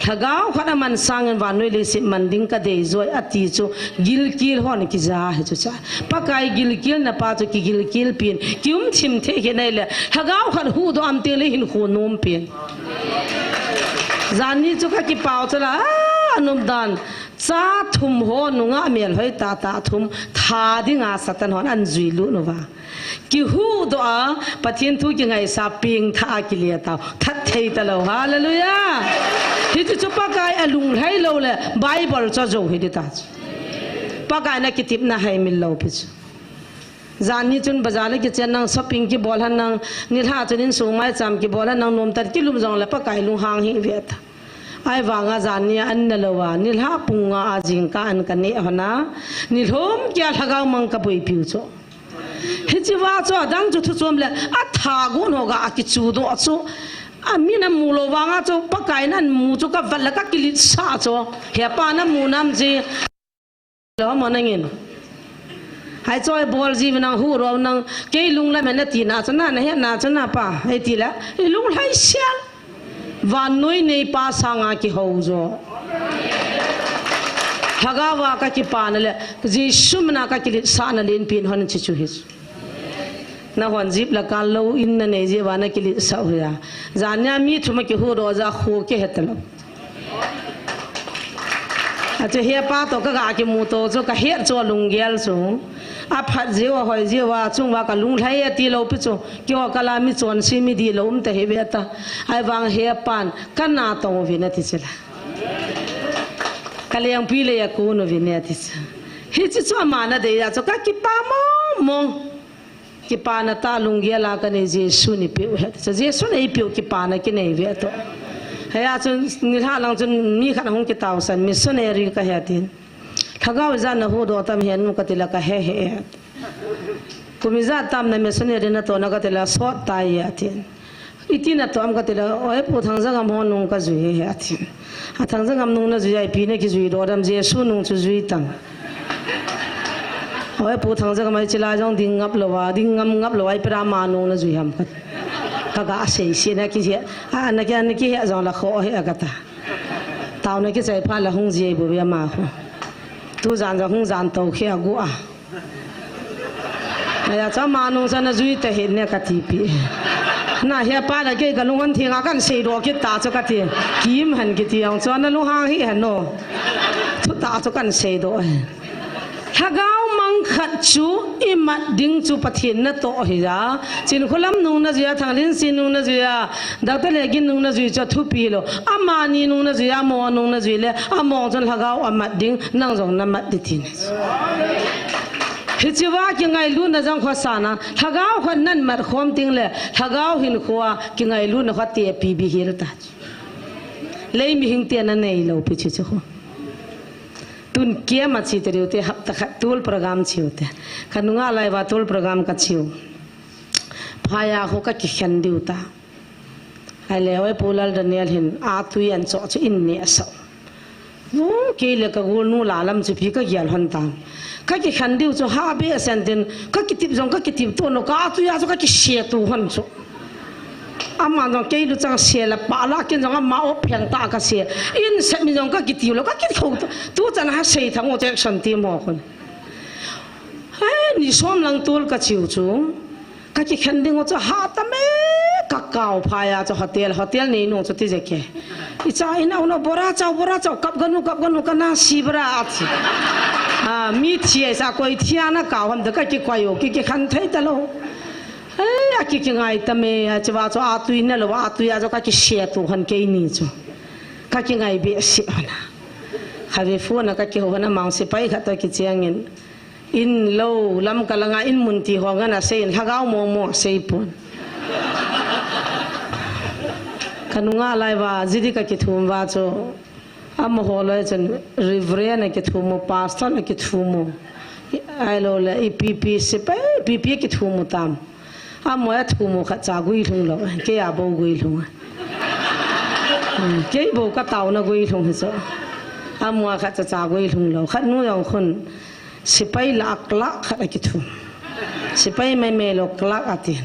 Lhagao khat aman sangin vannoi leiset man ding kadei joi ati chu gilkel hon kija hi chu cha. Pakai gilkelna pa chu kigilkel pin, kium thim thei hi nei le, lhagao khat huhdoh am teng le hinkho nom pin. Janni chu kakipau chu la, a, anom dan. Cha thum ho nungah melhoi tah tah thum tha dinga Satan hon ahin jui lut uva. Kihuhdoh a, Pathen thu kingaisah pengtha a kile tau. That thei talou. Hallelujah. Hichu chu Pakai alunglhai lou le, Bible chu ajou hi ding ta chu. Pakai in akitepna haimil lou pi chu. Janni chun bazar le kichen nang, shopping kibol hen nang, nilhah chun insung maicham kibol hen nang, nomtah kilum jong le Pakai lunghang hi ve ta. Ahivanga janni a an na lou a, nilhah pung nga a jingkah an kaneh hon a, nilhum kia lhagao mang kaboipiu chu. Hiche va chu adang chu thu chom le, atha gon ho ga akichudoh chu. Amin amu lou vanga chu, Pakai in amu chu kavat le kakiletsah chu. Hepa namu nam ji. Lou mo nangin. Hai choi bol ji nang huhdoh nang kei lunglam e nati na chu na, nahet na chu na pa. Hei ti le, ilunglhai sel. Vannoi neipa sanga kihou jo. Lhagao a kakipana le, Jesu mina kakiletsahna lenpen hon chi chu hi chu. Nahon jip la kal lou in nanei jeh uva nakiletsah u hi a. Janni a mi thum akihuhdoh jeh a kho kihe talou. Achu hepa toh kaga kimuto chu kahet chu alunggel chu. Aphat jeh uva, hoi jeh uva, achung uva kalunglhai ati lou pi chu. Keiho kal a mi chonse mi dihlou um ta hi ve ta. Ahivang hepan kana tong uvin ati chu la. Kalengpi le akon uvin ati chu. Hiche chu ama nadei a chu kakipa mong mong. Kipana tah lunggel a kanei Jesu in eipeu ahi. Chu Jesu in eipeu kipana kinei ve toh. Hia chun nilhah lang chun mi khat ahung kitausan, missionary kahi atin. Lhagao ijat nahuhdoh tam henu kati le kahe hih e. Kum ijat tam na missionary natohna kati le sot tai e atin. Iti natoh am kati le, oi Pu Thangjangam ho nung kajui e atin. A Thangjangam nung najui a ipi nakijui doh dem, Jesu nung chu jui tan. Oi Pu Thangjangam a hiche lai jong ding ngap lou a, ding ngam ngap lou a, ipi dia ama nung najui ham ka, kaga sei sei na kihe, a, naki, nakihe jong le kho he kata. Taona kichai phat le hung jei bou ve ama khu. Tujan jong hung jan tou khe agu a. Hia chu ama nung chu najui tahih ne kati pi. Na hepa le kei kalung hon theng a kahin seidoh kit ta chu kati. Kim hen kiti jong chu nalunghang hih hen o. Thutah chu kahin seidoh e. Lhagao mang khat chu imat ding chu Pathen natoh hi a. Chinkholam nung najui a, Thanglinsin nung najui a, Doctor Legin nung najui chu athupi lou. Amani nung najui a, amaho nung najui le, amaho chun lhagao amat ding, nang jong namat ding tin. Hiche va kingailutna jong khosan a, lhagao khat nahin mat khom teng le, lhagao hinkho a kingailutna khat tepi bihil ta. Lei mihing te nanei lou pi chu chu khu. Tun kiam a chi te diu te, hapta khat tol program chiu te. Kanunga lai uva tol program kachiu. Phai a khu kakikhen diu ta. Ahile, oi Pu Laldaniel hin, atui ahin choh chu in neh sah. Nu, kei le kagolnu la lam chu ipi kagel hon tam. Kakikhen diu chu ha behseh in tin, kakitep jong kakitep to lou, ka atui a chu kakise to hon chu. Aman jong kei luchang se la pa la kin jong ama op phen ta kase. In sep mi jong kakiti lou, kakitho to. Tuchan a ha sei thang o chu action team ho khun. He, ni som lang tol kachiu chu. Kakikhen ding u chu ha tam e, kakao phai a chu hotel, hotel nei nung chu tije ke. Icha in a u no bora chao, bora chao, kap ganu, kap ganu, kana si bora ati. A, mi thi a isa koi thi a nakao ham de kakikoi u, kikikhen thei talou. He, akikingai tam e, achi va chu atui ne lou, atui a chu kakise to hon keini chu. Kakingai behseh hon a. Khatvei phone a kakihou hon a mang sepai khat toh kicheng in. In lou, Lamka langa in mun ti ho ngen asei in, lhagao mong mong asei pon. Kanunga lai uva, jidi kakithum uva chu, amaho loi chun Reverend akithum u, Pastor akithum u. Ahilou le, ipi ipi sepai, ipi ipi akithum u tam. Amaho athum u khat cha guilhung lou, kei a bou guilhung. Kei bou ka taona guilhung hi chu. Amua khat chacha guilhung lou. Khat nu jong khun. Sipai lah a clerk khat a kithu. Sipai maimai lou clerk a tin.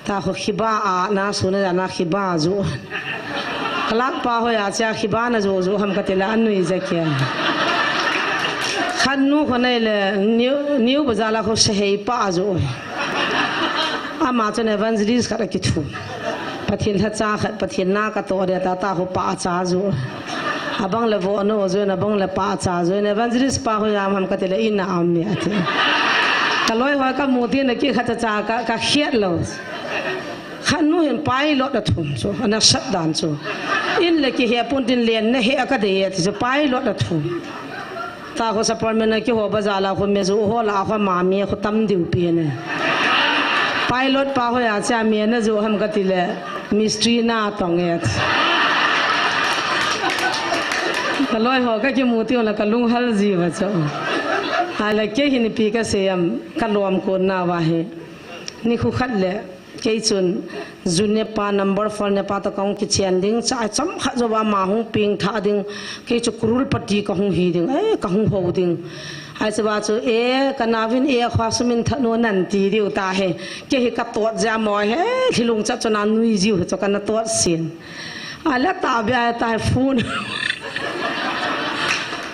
Ta khu khiba a na suna jana khiba ju. Clerk pa hoiya chia khiba na ju ju ham ka ti le anui ja kia. Khat nu khu nei le new, new bazar la khu sehei pa ju. Ama chun evangelist khat a kithu. Pathen lhacha khat, Pathen na ka to dia ta ta khu pa cha ju. Abang le vo no ju, abang le pa cha ju. Evangelist pa hoiya ham ka ti le ina am mi a ti. Ka loi ho ka mu ti na ki khat cha ka, ka khiat lou. Khat nu hin pilot a thum chu, ana sat dan chu. In le kihe pon tin len na he a ka dei e ti chu pilot a thum. Ta khu Superman a kiho bazar la khu me ju ho la khu ma mi khu tam diu pi ne. Pilot pa hoiya chia mi na ju ham ka ti le mistri na tong e. Ka loi ho ka kimu ti la ka lunghal ji va chu. Hala kei hin ipi ka sei am ka lom kon na va hi. Nikho khat le, kei chun, ju nepa number four nepa toh kahung kichen ding, cha chomkhat jouva ama hung pengtha ding, kei chu crorepati kahung hi ding, eh, kahung hou ding. Ahi chu va chu, eh, ka naovin, eh, khosum in tha nu nan ti diu ta he, kei hi ka tot jeh a mo he, lhilung chat chun anui jiu hi chu kana tot sin. Ala ta bia ta he phone.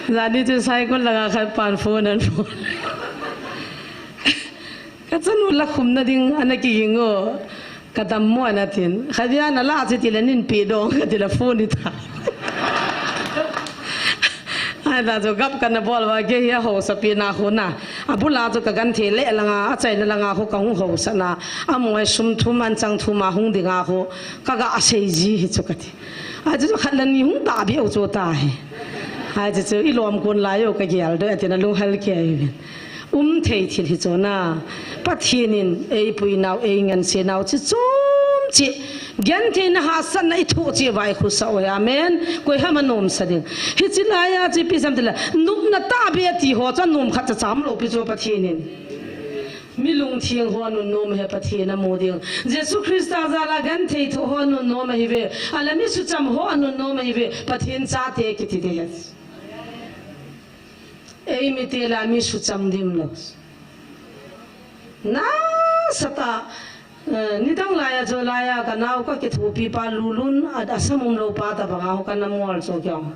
Jani chu cycle langa khat pan phone an phone. Ka chanu la khumna ding ana kiging o. Ka dammo ana tin. Khatvei ana la chu ti le nin pe dong ka ti le phone ni ta. Ai ta chu gap kana bol va kei hi ahousapi na khu na. Abul a chu ka genthei le langa, achaina langa khu kahung housa na. Amoi sum thum an chang thum a hung dinga khu. Ka ga sei ji hi chu ka ti. Ai chu khat le ni hung ta bia u chu ta hi. Ai chu chu i lom kon lai o ka gel doi a ti na lunghal kei. Um thei thil hi chu na, Pathen in ei puinau, ei ngansenau chi chom chi, gentheina hahsatna i thoh chi vai khu sa oi, amen. Koi ham a nom sa ding. Hichi laiya chi pi sam ti la, nopna tahbeh a ti ho chu a nom khat cha cham lou pi chu Pathen in. Mi lungtheng ho a nunnom hi Pathen a mu ding. Jesu Christa jal a genthei thoh ho a nunnom ahi ve. Ala mi sucham ho a nunnom ahi ve. Pathen chate kiti te hi. Ei mite la mi sucham dim lou. Nasatah, eh, nidang laiya chu laiya ka nao ka kithopi pa Lulun a, a sam um lou pa tabang a ho ka na mol chu kyo.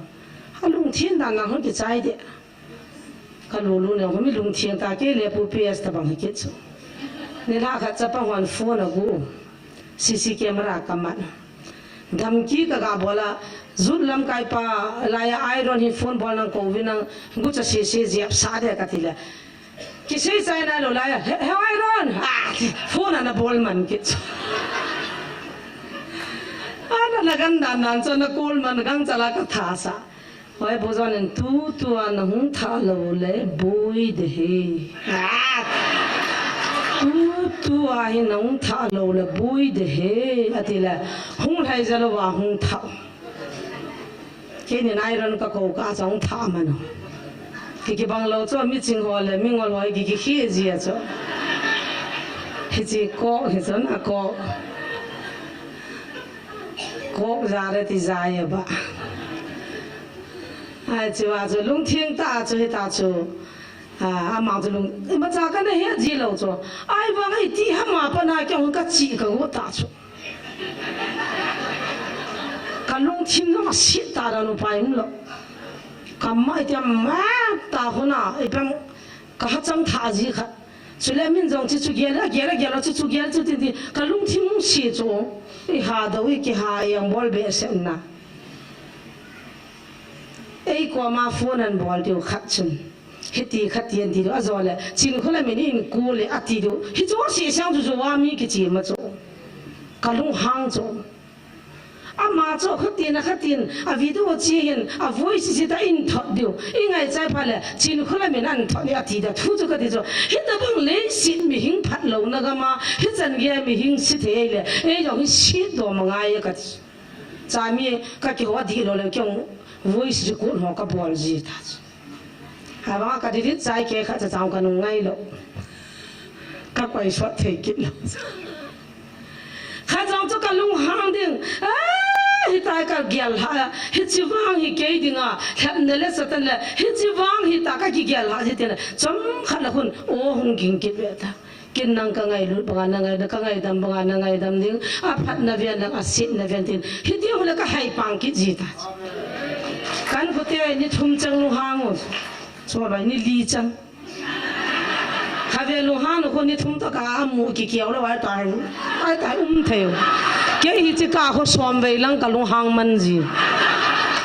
A lungthim dan na ho kichai de. Ka Lulun ne ho mi lungthim ta kei le pu P S tabang hi kit chu. Nilhah khat chapang hon phone a gu. C C camera ka man. Dhamki ka ga bol a, jut lamkai pa, laiya iron hi phone bol nang kou vin nang, gucha sese jep sa de ka ti le. Kisei chai nai lou laiya, he, he iron, ah, phone ana bol man kit chu. Ana na gan dan dan chu na call man gang chala ka tha sa. Hoi, bu jon in tutua na hung thah lou le boi de he. Ah! Tutua hi na hung thah lou le boi de he. Ati le, hung lhai ja lou va hung thah. Kei ni nai ron ka ko ka cha hung thah man o. Ki kibang lou chu mi ching ho le mi ngol ho ki ki khi ji a chu. Hichi ko, hichun a ko. Kok ja re ti ja ye ba. Ai chu a chu lungthim ta chu hi ta chu. A, ama chu lung, ima cha ka na he ji lou chu. Ai vang ai ti ha ma pa na kyong ka chi ka go ta chu. Ka lungthim na ma si ta ra nu pai um lou. Ka mai ti ma ta ho na, i pem ka ha chang tha ji kha. Chule min jong chu chu gel, a gel, a gel, chu chu gel, chu tin tin. Ka lungthim si chu. I ha do, i ki ha, i ang bol be sen na. Ei koma phone an bol diu khat chun. Hiti khat ti an ti diu, a jo le. Chin khula min in ku le a ti diu. Hi chu si sang chu chu wa mi ki chi ma chu. Ka lung hang chu. Ama chu khatin a khatin a video chi hin a voice chi ta in thot diu. I ngai chai pha le chin khula min an thot ni a ti da thu chu ka ti chu. Hi ta bang le sin mi hing phat lou na ga ma. Hi chan ge mi hing si thei le. Ei jong hi si do ma ngai ka ti. Chami ka kiho a di lo le kyong voice record ho ka bol ji ta. Haba ka delete chai ke kha cha chang ka nung ngai lo. Ka koi sot thei kit lo. Kha chang chu ka lung hang ding. Ai, Hitia kagel lha, hiche vang hi kei dinga, lhepna le Satan le, hiche vang hitia kakigel lha, hitia le, chomkhat le khun, o hung ging kit ve ta. Ken nang kangailut banga nangailut, kangaidam banga nangaidam ding, aphatna ven lang, asetna ven tin. Hitia hule kahaipang kit ji ta. Ka inkote ni thum chang lunghang u. Chulai ni li chang. Khatvei lunghang u khu ni thum toh ka amu kikiau lou ahitai. Ahitai um thei u. Kei hiche ka khu somvei lang kalunghang man ji.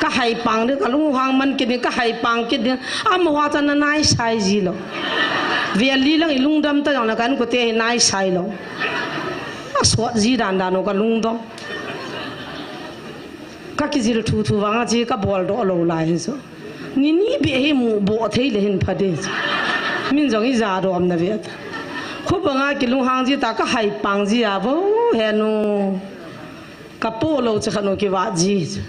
Kahaipang ding, kalunghang man kit ding, kahaipang kit ding. Amaho chu ana naisai ji lou. Vei li lang ilungdam ta jongle ka inkote hi naisai lou. Asot ji dandan u kalungdong. Kakijil thuthu vanga chu kabol doh lou lai hi chu. Ni ni beh hi muboh thei le hin pha ding. Min jong ija dom na ve ta. Khubanga kilunghang ji ta kahaipang ji a vo henu. Kapo lou chu khat nu kivat ji.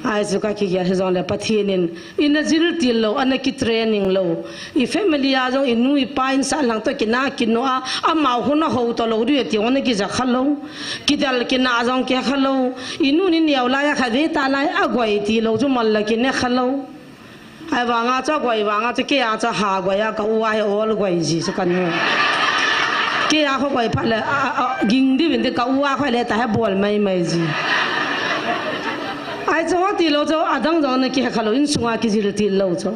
Ahi chu kakigel hijongle Pathen in ina jil til lou, ana kitraining lou. I family a jong inu ipa in sa lang toh kina kino a, amaho na hou toh lou ding ati jong ana kija kha lou. Kidel kina jong kikha lou. Inu ni neo lai a khatvei ta lai a goi ti lou chu mal la kine kha lou. Ahivanga chu goi vanga chu kei a chu ha goi a ka u a hi ol goi ji chu kanu. Kei a khu goi phat le a, a, a, ging di vin di ka u a khu le ta hi bol mai mai ji. Ahi chu hoti lou chu adang jong ana kikha lou insunga kijil til lou chu.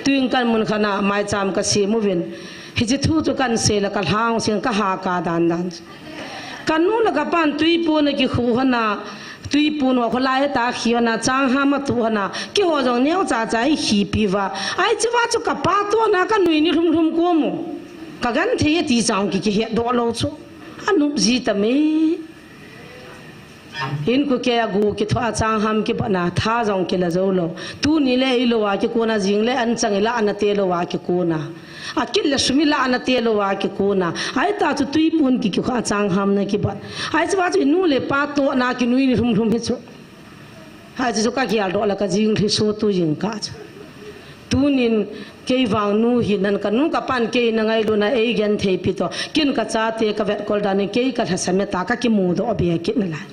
Tuin kan mun khat na maicham kasem uvin. Hiche thu chu kahin sei le kalhang sing kaha ka dandan. Kanu le kapan tuipun a kikhu hon a, tuipun ho kholai ta khi hon a, changham atu hon a, keiho jong neocha cha ikhipi uva. Ahi chu va chu kapa tohna kanui ni lhum lhum kom u. Kagenthei e ti chang ki kihet doh lou chu. Anop ji ta me. Inkote a gu kithoa changham kibatna tha jong kila jou lou. Tuni le eilou a kikona jing le anchang ila ana te lou a kikona. Akit le sum ila ana te lou a kikona. Ahi ta chu tuipun ki kikhoa changham na kibat. Ahi chu va chu inu le ipa tohna kinui ni lhum lhum hi chu. Ahi chu chu kagel doh le kajing lhi so tu jing ka chu. Tunin kei vang nu hi nan kanu kapan kei na ngailutna eigenthei pi toh. Ken kachate kavetkol dan in kei kalhasam e ta kakimu doh be kit nalai.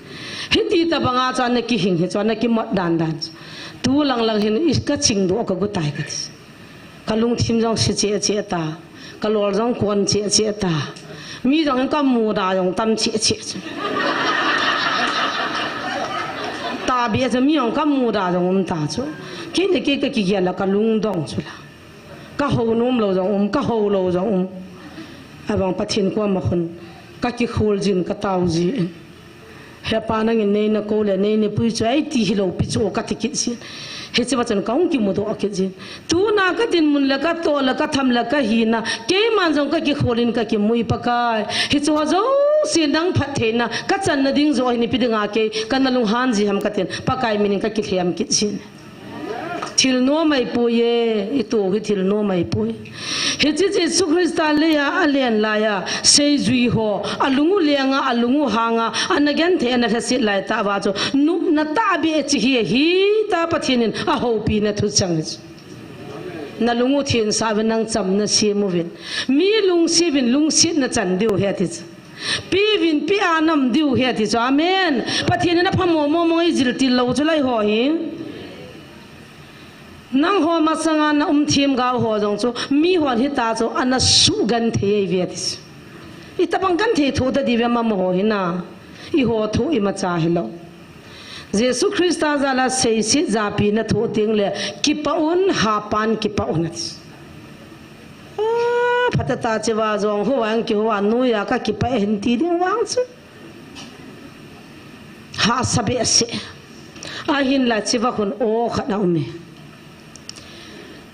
Hiti tabanga chu ana kihing hi chu ana kimot dandan chu. Tu lang lang hin i kaching doh kagu tai kati. Kalungthim jong se cheh cheh ta. Kalol jong kon cheh cheh ta. Mi jong kamuda jong tam cheh cheh chu. Tahbeh chu mi jong kamuda jong um ta chu. Kei le kei kakigel a kalungdong chu la. Kahou nom lou jong um, kahou lou jong um. Ahivang Pathen koma khun kakikhol jin katao jin. He Pa nangin neina kou le neina pui chu eiti hilou pi chu kati kit jin. Hiche va chun kahung kimudoh kit jin. Tuna kadinmun le katoh le katham le kahina keiman jong kakikholin kakimu e Pakai. Hicheho jouse nang phattheina kachanna ding joh hi ipi dinga kei kana lunghan ji ham katin Pakai minin kakilhem kit jin. Thil nom ahipoi e, ito hi thil nom ahipoi. Hiche Jesu Christa leiya alen laiya seijui ho, alungu lenga, alungu hanga, ana genthei, ana lhaset lai tah uva chu nopna tahbeh chu hi, hita Pathen in ahoupina thuchang hi chu. Nalungu thensah uvin nang chamna sem uvin. Mi lungset uvin lungsetna chan diu ahi ati chu. Pe uvin pe a nam diu ahi ati chu. Amen. Pathen in aphamo momo ijil til lou chu lai ho hi. Nangho masanga naum themgao ho jong chu mihon hita chu ana sugenthei eive ati chu. Itobang genthei thoh tadiu ve amaho hina. Eiho thoh imacha hilou. Jesu Christa jala seiset japi nathoh tengle kipah un, hapan kipah un ati chu. A, phatah tah cheva jong houva jong kihouva noiya kakipah e hin ti ding vang chu. Hahsa behseh. Ahinla cheva khun o khat aume.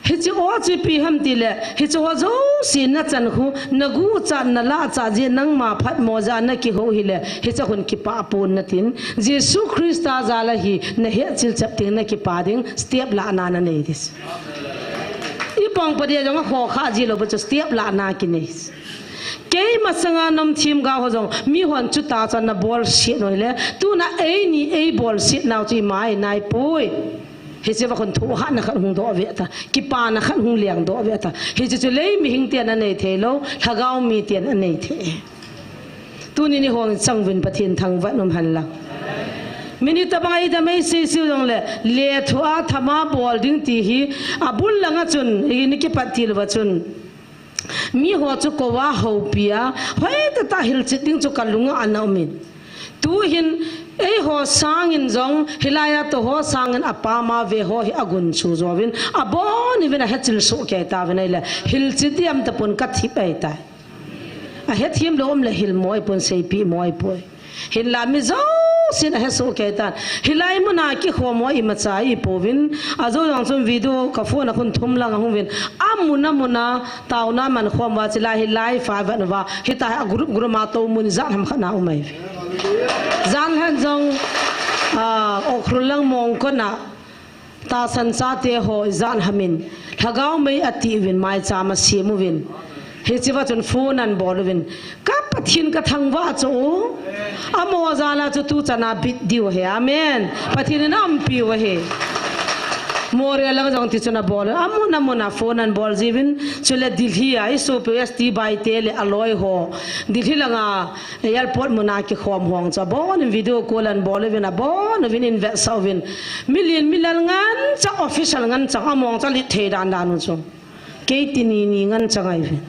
Hiche o chu ipi ham tile, hicheho jouse nachan khu, naguchat, nalahchat jeh, nangma phatmo jeh a nakihou hile, hiche khun kipah pon natin, Jesu Christa jala hi nahetchil chep teng nakipah ding, step lahna nanei ding. Ipang pade jong akhohkhah ji lou bou chu step lahna kinei. Kei masanga naum themgao ho jong mihon chuti chu ana bolset u hile, tuna eini eibolset nau chu ima hi naipoi. Hiche va khun thohhatna khat hung doh ve ta, kipana khat hung lengdoh ve ta. Hiche chu lei mihing ten anei theilou, lhagao mi ten anei thei. Tunin eihon chang uvin Pathen thangvah in um hen lang. Minute bang a idam ei seisei jongle, lethuh a thama bol ding ti hi, abul langa chun, ini kipat til uva chun. Miho chu kouva houpi a, hoitah tah hilchet ding chu kalunga ana umin. Tuhin, eiho sangin jong, hilai a tou ho sangin apam a ve ho hi agunchu jouvin, abon uvin ahechil soh kei tauvin ahile, hilchet diam tapon kathip ahitai. Ahethem lou um le hilmo ahipon seipeh mo ahipoi. Hinla mi jousen ahesoh kei tan. Hilai muna kikhom ho imacha ipouvin. Ajou jong chun video ka phone a khun thum lang ahung uvin. Amun amun a taona mankhom uva chulai hi live a vet uva. Hitia hi a group group a tou mun ijat ham khat na um ahi. Jan lhan jong, ah, Ukhrul lang Mongkon a tahsan chate ho ijat hamin, lhagao mei ati uvin, maicham asem uvin. Hichea chun phone ana bol uvin. Ka Pathen ka thangvah chu. Amaho jal a chu tuchan a bit diu ahi. Amen. Pathen in aumpiu ahi. Moreh lang jong tichun abol. Amun amun a phone ana bol jiuvin. Chule Delhi a isopiu S T Baite le aloi ho. Delhi langa airport muna kikhom ho chu abon in video call ana bol uvin, abon uvin invite sah uvin. Milen milal ngen chang, official ngen chang, among cha lit thei dan dan u chu. Kei tini ni ngen chang ahi uvin.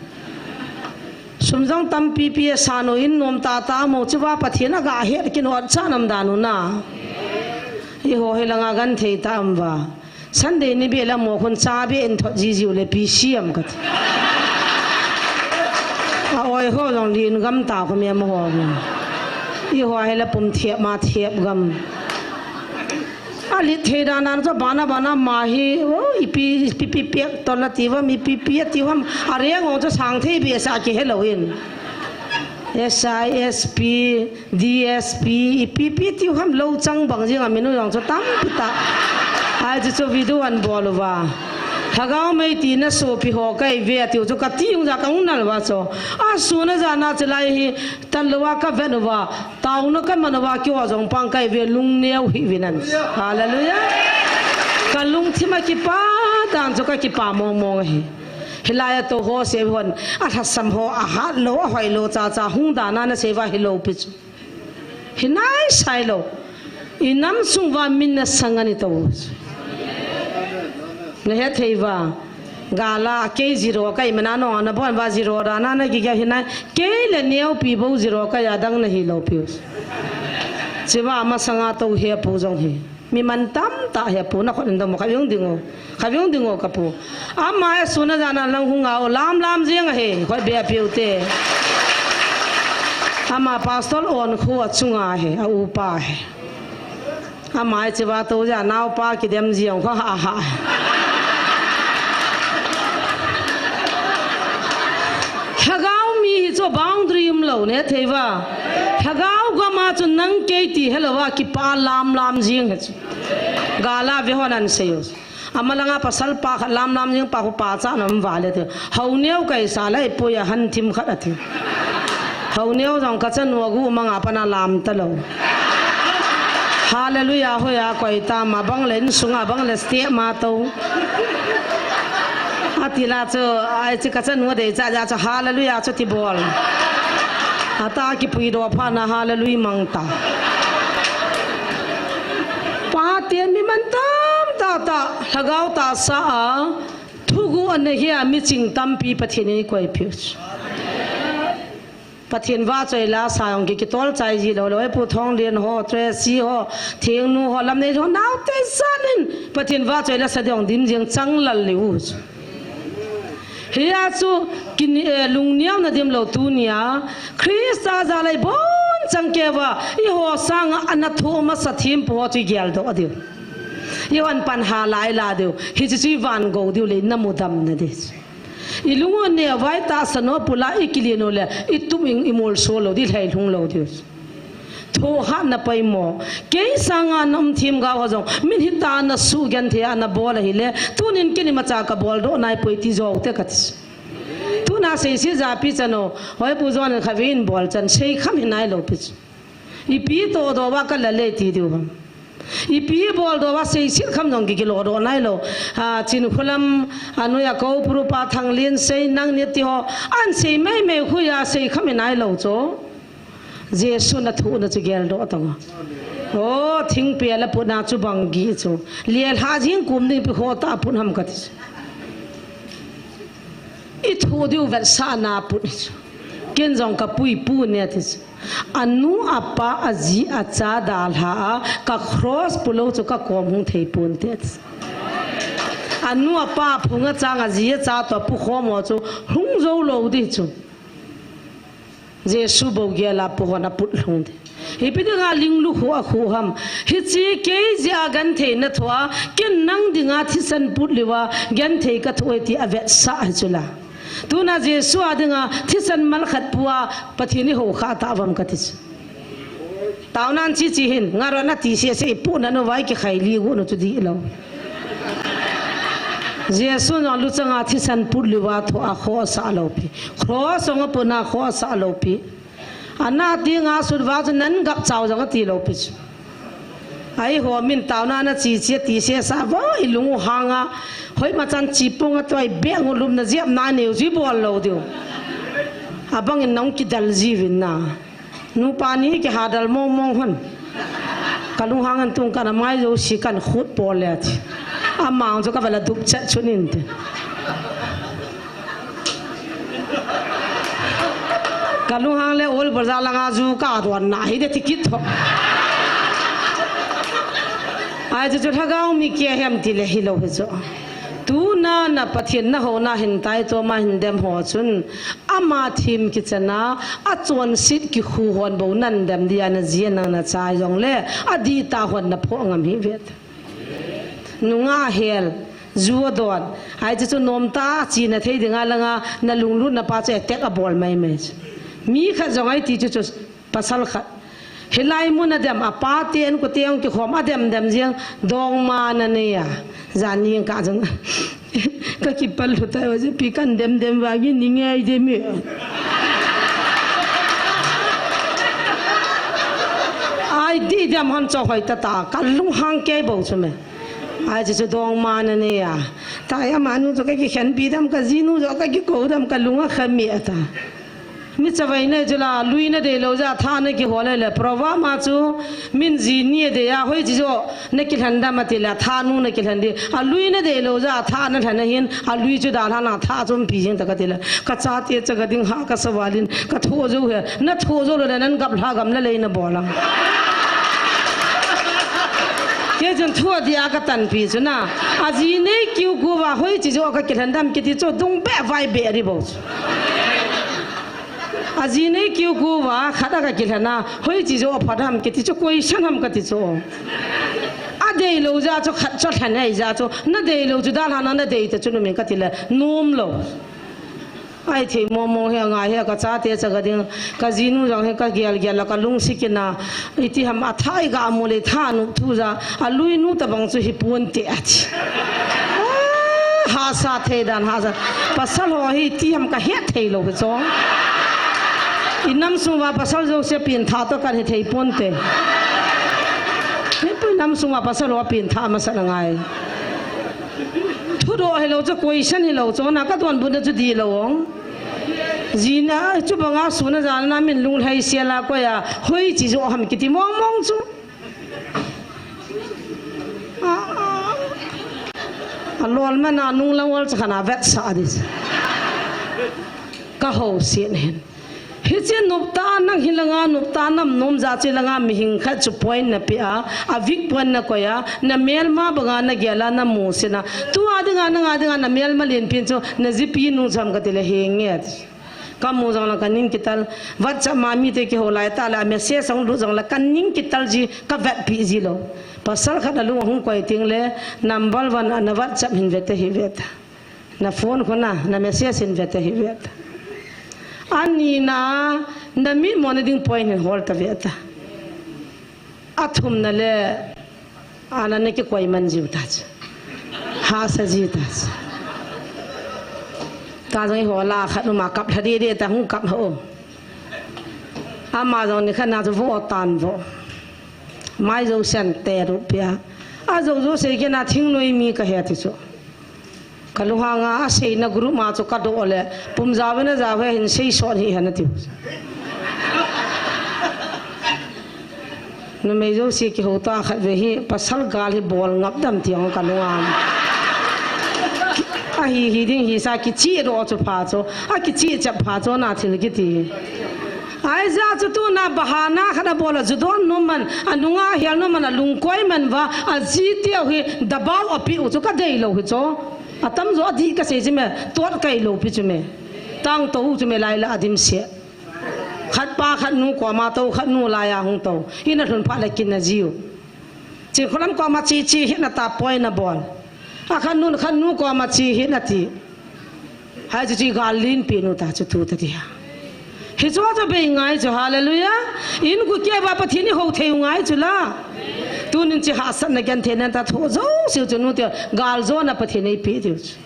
Sum jong tampi pi asan u, in nom tah tah mo chu va Pathen aga het kin ot cha nam dan u na. Eiho hilanga genthei tah um uva. Sunday ni beh le mo khun cha beh in thot jiji u le pi siam kati. Aoi ho jong lin gam ta khu mi amaho. Eiho hile pum thep ma thep gam. Alit thei dan dan chu bana bana ma hi, o, ipi, ipi, ipi pek tol ati uvam, ipi, ipi ati uvam, areng ho chu sang thei behseh kihe lou in. S I, S P, D S P, ipi, ipi tiu ham lo chang bang jing a min u jong chu tampi tah. Ahi chu chu video ana bol uva. Lhagao mei tina sopi ho kahi uve atiu chu kati jong ja kahung nal uva chu. Asun ajan a chulai hi tanlou a kavet uva. Taona kaman uva keiho jong pang kahi uve lungneo hih uvin. Hallelujah. Kalungthim a kipa dan chu kakipa mong mong ahi. Hilai a tou ho seh hon, alhasam ho, ahat lou, ahoi lou, cha cha hung dan a nasei uva hilou pi chu. Hi naisai lou. Inam sung uva min nasang ani tou. Nahet thei uva. Gal a kei zero kahi mana nong ana bon uva zero dan a naki kei hi nai. Kei le neopi bou zero kahi a dang nahi lou piu. Chua masanga tou hepu jong hi. Mi mantam tah hepu nakhut in dom kha viung ding o. Kha viung ding o kapu. Ama asun ajan a lang hung a o lam lam jing ahi. Khoi beh a piu te. Ama pastor on khu achunga ahi. A upa ahi. Ama chua tou ja naopa kidem jing kha ha ha. Lhagao mi hi chu boundary um lou ne thei uva. Lhagao gam a chu nang kei ti helou a kipa lam lam jing hi chu. Gal a ve hon ana sei u. Ama langa pasal pa khat lam lam jing pa khu pa cha nam vale ti. Hou neo kaisa lai pui a han thim khat ati. Hou neo jong kachanu agu manga pana lam talou. Hallelujah hoiya koi tam abang le insunga bang le step ma tou. Ati la chu, ai chu kachanu dei cha ja chu hallelujah chu ti bol. Ata kipui do pha na hallelujah mang ta. Pate mi mantam tah tah, lhagao tahsa a, thugu ana hia miching tampi Pathen in eikoi piu chu. Pathen vahchoi la sa jong ki, kitol chai ji lou lou, Pu Thonglen ho, Tracy ho, Thengnu ho, Lamnei ho, naote ijat in Pathen vahchoi la sa ding dim jing chang lal leu chu. Hia chu kin, eh, lungneo na dim lou tunia, Christa jal'a ibon chang keuva, eiho sanga ana thum asa thempu ho chu igel doh diu. Eiho an pan ha lai la diu. Hiche chu ivan gou diu le, ina mudam na di. Ilung u neo vai tahsan u pula ikilen u le, itup in imolso lou di, lhai lhung lou diu. Thohhatna poimo. Kei sanga na um themgao ho jong, min hitia na sugenthei a na bol ahile, tunin ken imacha ka bol doh nai poi ti jou te kati. Tuna seiset japi chan u, hoi Pu John in khatvei in bol chan, seikham hinai lou pi chu. Ipi todoh uva ka la le ti diu ham. Ipi bol doh uva seiset kham jong ki, kilo doh nai lou. A, Chinkholam, a, noiya ko Pu Rupa Thanglen sei nang ni ti ho. An sei mai mai khu ya seikham hinai lou chu. Jesu na thu na chu gel doh tang. O, thingpel a put na chu bang gi chu. Lel ha jing kum ding pi kho ta put ham kati chu. I thu diu vetsahna put chu. Ken jong ka pui pu ne ti chu. Anu apa aji acha dalha a ka cross pulou chu ka kom hung thei pon te. Anu apa phung achang aji acha to pu khom ho chu hung jou lou di chu. Jesu bou gel a pu hon aput lhung di. Hipi dinga linglu khu a khu ham. Hichi kei jia genthei na thua, ken nang dinga thisan put liwa, genthei ka thu e ti a vetsah hi chu la. Tuna Jesu a dinga thisan mal khat pua, Pathen i ho kha ta vam ka ti chu. Taunan chi chi hin, nga ron a ti se se i pu na no vai ki khai li gu no chu di lo. Jesu no lu changa thisan put liwa thu a kho sa lo pi. Kho song a pu na kho sa lo pi. Ana ti nga sut va chu nan gap chau jong a ti lo pi chu. Ai ho min tauna na chi chi ti se sa vo i lung u hanga. Hoi ma chan chi pung a toi be ngu lum na jiap na neu ji bol lo diu. Abang in nong ki dal ji vin na. Nu pa ni ki ha dal mong mong hon. Ka lung hang an tung ka na mai jo si kan khut pol le ti. Amang jo ka vala dup chat chu nin ti. Ka lung hang le ol bol ja langa ju ka don na hi de ti kit tho. Ai chu chu lhagao mi ke hem ti le hi lo hi chu. Tuna na Pathen na ho na hin tai to ma hin dem ho chun. Ama thim kichana, a chonset kikhu hon bo nan dem dia na ji a nang na chai jong le, a di ta hon na pho ngam hi vet. Nunga hel, ju a don, ai chu chu nom ta chi na thei dinga langa, na lunglut na pa chu attack a bol mai mai. Mi khat jong ai ti chu chu Pasal khat. Hilai mun a dem, a pa te an ko te ang kikhom a dem dem jeng, dongma na nei a. Jan ni ka jong. Ka kipal lhu tai, o je pi kan dem dem vang in ni ngai de mi. Ai di dem han cho hoi ta ta, ka lung hang kei bo chu me. Ai chu chu dongma na nei a. Ta ya ma nu chu ka kikhen pi dem, ka ji nu chu ka kiko dem, ka lung a kha mi a ta. Mi chavai na chu la, lui na dei lo ja, tha na kihol le, proverb ma chu, min ji ni a dei a, hoi chi jo, na kilhen dam a ti le, tha nu na kilhen di. A lui na dei lo ja, tha na lhen a hin, a lui chu dalha na tha chom pi jing ta ka ti le. Ka chate cha ka ding ha ka sa valin, ka tho jo he, na tho jo le, nan gap lha gam la lei na bol a. Kei chun thu a dia ka tan pi chu na. A ji nei kiu gu va, hoi chi jo ka kilhen dam kiti chu, dung be vai be ri bo chu. A ji nei kiu gu va, khat a ka kilhen a, hoi chi jo a phat ham kiti chu, koi san ham ka ti chu. A dei lo ja chu, khat chu lhen ei ja chu, na dei lo chu, dalha na na dei ta chu, nu min ka ti le, nom lo. Ai thei mo mo he ngai he ka chate cha ka ding, ka ji nu jong he ka gel gel la ka lung si kina, iti ham a thai ga mu le tha nu thu ja, a lui nu ta bang chu hi pun te a ti. Ah, ha sa thei dan ha sa. Pasal ho hi ti ham ka he thei lo hi chong. I nam sung va pasal jo se pin tha to kan he thei pun te. He pu nam sung va pasal ho pin tha ma sa na ngai. Thu do he lo chu koi san he lo chu na ka don bu na chu di lo ong. Ji na chu banga su na ja na min lung lhai sia la ko ya. Hoi chi jo ham kiti mong mong chu. A, a. A lol ma na nung lang wal cha khana vet sa dis. Ka ho sien hin. Hichi nupta nang hi langa nupta nam nom ja chi langa mihing khat chu point na pe a, a vik point na koi a, na melma banga na gel a na mu sina. Tu a dinga na nga dinga na melma len pin chu na jipi nu cham ka ti le he nge. Ka mu jong la ka ning kital, WhatsApp ma mi te kiho lai ta la, message jong lut jong la ka ning kital ji, ka vet pi ji lo. Pasal khat a lung hung koi ting le, number one a na WhatsApp hin vet hi vet. Na phone khuna, na message hin vet hi vet. Ani na, na mi mo na ding point hin hol ta vet. A thum na le, Ana na kikoi man jiu ta chu. Ha sa ji ta chu. Ta jong i ho la khat nu ma kap lha de de ta hung kap ho. Ama jong ni khat na chu vo tan vo. Mai jo sen te ru pia. A jo jo sei ke na thing noi mi ka he ti chu. Ka lunghanga a seina group ma chu ka do le, pum jawe na jawe hin sei son hi hana tiu. Numei jouse kihou ta khat ve hi, pasal gal hi bol ngap dam ti ang ka lung a. Ahi hi ding hi sa kichih doh chu pha chu, akichih chep pha chu na thil kiti. Ahi jeh chu tuna bahana khat abol a ju don nom man, anunga hel nom man, alungkoi man uva, aji teu hi dabao apeh u chu kadei lou hi chu. Atam jo adih kasei chu me, tot kai lou pi chu me. Tang tou chu me lai la adim se. Khat pa khat nu koma tou, khat nu lai a hung tou. Ina lhun phat le kin na jiu. Chinkholam koma chi chi hi na ta poi na bol. Akhat nu, khat nu koma chi hi na ti. Hai chu chi gal lin pi nu ta chu tu ta ti ha. Hi chu chu bei ngai chu, hallelujah. In ku ke ba Pathen i ho thei u ngai chu la. Tunin chi hahsatna genthei na ta tho jo siu chu nu te gal jo na Pathen ei pe diu chu.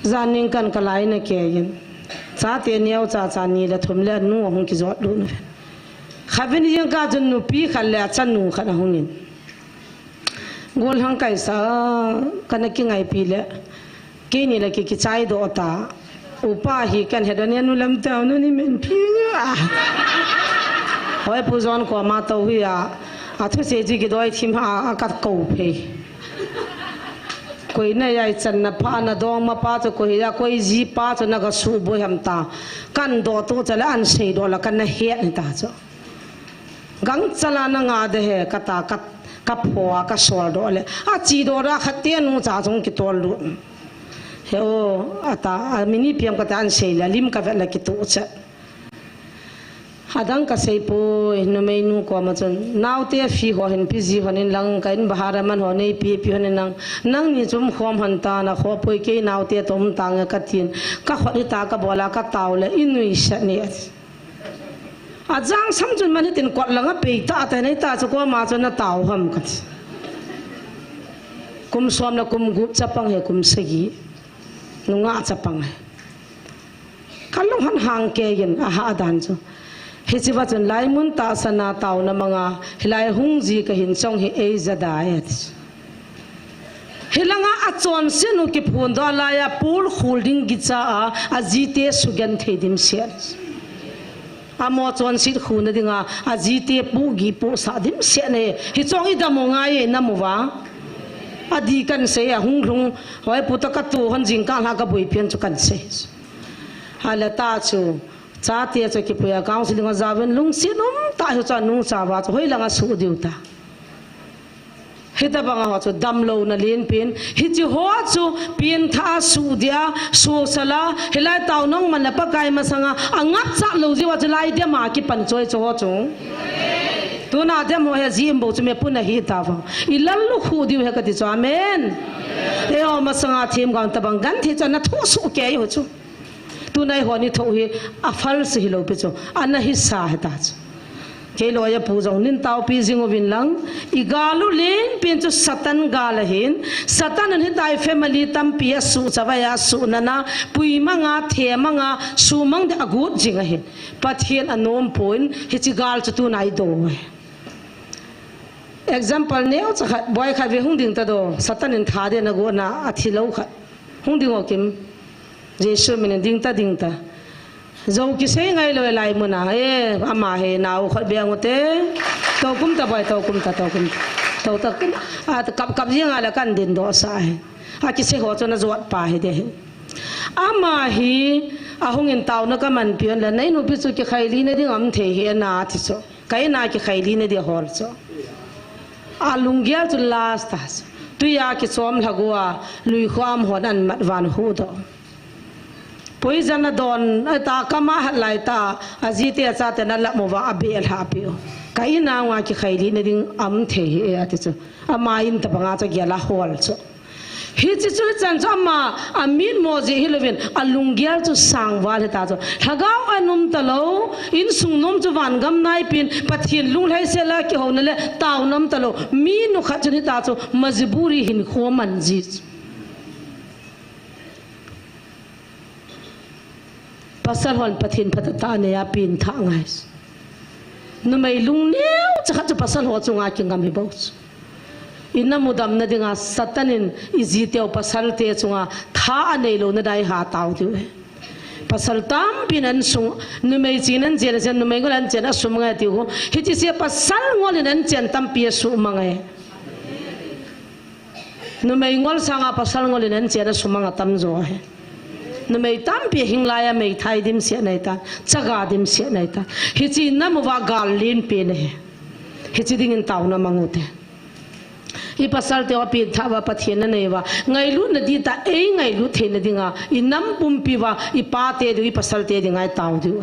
Jan ning kan ka lai na ke yin. Chate neo cha cha ni le thum le nu hung kijot lut na ven. Khavin jing ka chun nupi khat le achanu khat ahung in. Gollhang kaisa kana kingaipi le. Keini le ki kichai doh ta. Upa hi kan he dan nu lam tau nu ni men pi a. Hoi pu jon koma tou hi a. Athusei ji kidoi thim ha a ka kou phei. Koi na jai chan na pha na dong ma pa chu koi ja, koi ji pa chu na ka suboi ham ta. Kan doh tu cha le an sei doh la kan na het ni ta chu. Gangcha la na nga de he ka ta ka, ka pho a ka sol doh le. Achi doh ra khat te nu cha chung kitol lut. He o, ata, a mini piam ka ta an sei le, lim ka vet le kitu cha. Adang ka sei poi, numei nu koma chun, naote fi ho hin pi ji hon in lang ka in bahara man ho nei pi pi hon in lang, nangni chum khom hon ta na kho poi kei naote tom ta nga ka tin, ka khot hi ta ka bol a ka tao le, i nui sat ni. Ajang sam chun man hitin kot langa pei ta ta nei ta chu koma chun na tao ham ka ti. Kum som le kum gup chapang he kum sagi. Nunga chapang he. Ka lung han hang ke yin a ha dan chu. Hichi va chun lai mun ta sana tao na manga hilai hung ji ka hin chong hi ei ja da e ti chu. Hilanga achonse nu kiphun doh laiya pul khul ding kicha a, ajite sugen thei dim se. Amo chonset khuna dinga, ajite pu gi pu sa dim se ne. Hi chong i dam u ngai e na mu va. Adi kan sei a hung lhung, hoi pu ta ka tu hon jing ka la ka boi pian chu kan sei. Hala ta chu, chate chu kipui a counseling a javen lungset um ta hi chu nu cha va chu hoi langa su diu ta. Hitabanga ho chu damlouna lenpen, hichi ho chu pengtha a su dia, su sala, hilai tao nong man le Pakai masanga, angap cha lou jiu a chu lai dia ma kipan choi chu ho chu. Tuna dia mo he ji im bo chu me pun ahi ta vang. I lal lu khu diu he ka ti chu, amen. E ho masanga thim gam tabang gan thi chu na thu su ke ho chu. Tunai ho ni tho hi a false hi lo pi chu, ana hi sa hi ta chu. Kei lo ya pu jong nin tao pi jing uvin lang, i galu len pen chu Satan gal ahin, Satan in hitai family tampi a su chavai a su nana, pui manga, the manga, su mang de a gut jing ahin. Pathian a nom pon, hichi gal chu tunai do. Example neo cha khat, boy khat ve hung ding ta do, Satan in tha de na go na, a thi lo khat. Hung ding o kim. Jesu min in ding ta, ding ta. Jou kisei ngai lo lai muna, e, ama he nau khat beng u te. Tou kum ta boy, tou kum ta, tou kum ta. Tou ta kum, a, kap, kap jing a la kan din do sa he. A kisei ho chu na jot pa he de he. Ama hi, a hung in tao na ka man pion la, nei nu pi chu kikhai li na ding am thei he na ti chu. Ka ina kikhai li na di hol chu. A lunggel chu last ta chu. Tuiya kichom lhagua, lui khom hon an mat van hu do. Poison a don, a ta kama hat lai ta, ajite achate na la mo va a be lha pi u. Ka ina nga kikhai li na ding am thei hi e a ti chu. Ama in ta banga chu gel a hol chu. Hichi chu hichan chu ama, a mit mo ji hi lovin, a lunggel chu sang val hi ta chu. Lhagao a nom ta lo, insung nom chu van gam nai pin, Pathian lunglhai se la kihou na le, tao nom ta lo. Mi nu khat chun hi ta chu, majburi hin kho man ji chu. Pasal hon Pathian phatah a nei a pengtha ngai. Numei lungneo cha khat chu pasal ho chunga kingam hi bo chu. I na mudam na dinga Satan in i jiteu pasal te chunga tha a nei lo na dai ha tao diu he. Pasal tampi nan sung, numei chin nan chen, chen numei ngol an chen a sum ngai ti ko. Hiche se pasal ngol in an chen tampi a sum ngai. Numei ngol sanga pasal ngol in an chen a sum ngai tam jo he. Numei tampi hing lai a mei thai dim sia nai ta, chaga dim sia nai ta. Hiche nam uva gal lin pe ne he. Hiche dingin tauna mang u te. I pasal te uva pin tha uva Pathen na nei uva. Ngailutna di ta ei ngailut theina dinga. I nam pumpi uva, i pa te diu, i pasal te dinga i tau diu.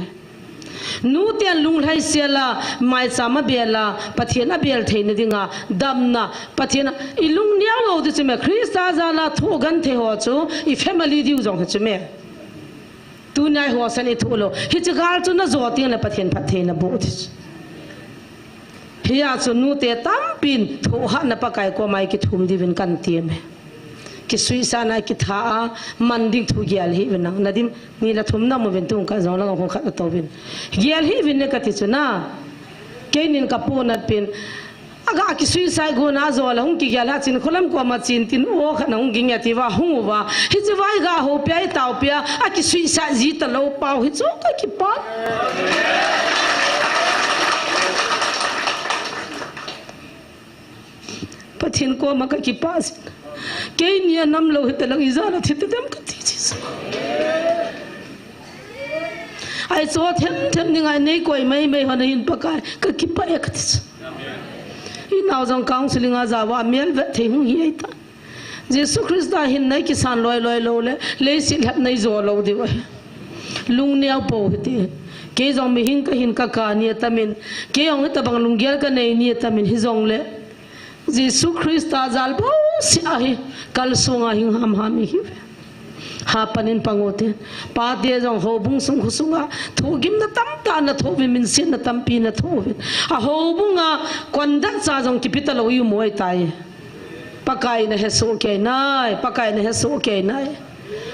Nu ten lunglhai sela, maicham a bela, Pathen a bel theina dinga, damna, Pathen a, i lung neo lou di chu me, Krista jala thu gan thei ho chu, i family diu jong hi chu me. Tunai ho san i thu lou. Hiche gal chu na jo ting le Pathen phattheina boh ti chu. Hia chu nute tampin thohhatna Pakai koma i kithum diuvin kan ti me. Kisuisahna kitha a man ding thu gel hih uvin nang. Na dim ni la thum na mu uvin tung ka jong la hung khat na to uvin. Gel hih uvin ne ka ti chu na. Keinin ka pu nat pin. Aga kisuisah gon a jo la hung kigel a chin kholam koma chin tin o khat na hung ging a ti uva hung uva. Hiche vai ga ho pia i tau pia. A kisuisah ji ta lou pau hi chu ka kipa. Pathen koma ka kipa sin. Keini a nam lou hita lang i jana thi ta dem ka ti chi sa. Ai cho them them ni ngai nei koi mai mai hon hin Pakai ka kipa e ka ti sa. I nau jong counseling a ja uva mel vet thei hung hi ai ta. Jesu Krista hin nei kisan loi loi lou le, leiset lhep nei jo lou diu ahi. Lung neo po hiti. Kei jong mihing ka hin ka ka ni atamin, kei jong hitabang lunggel ka nei ni atamin, hijongle Jesu Krista jal bouseh ahi, kalsonga hing ham ham ihi uve. Hapan in pang u te. Pa te jong houbung sung khu sunga, thugimna tamtah na thoh uvin, minsetna tampi na thoh uvin. A houbunga, kondat cha jong kipi ta lou i um u ahi tai. Pakai na hesoh kei nai, Pakai na hesoh kei nai.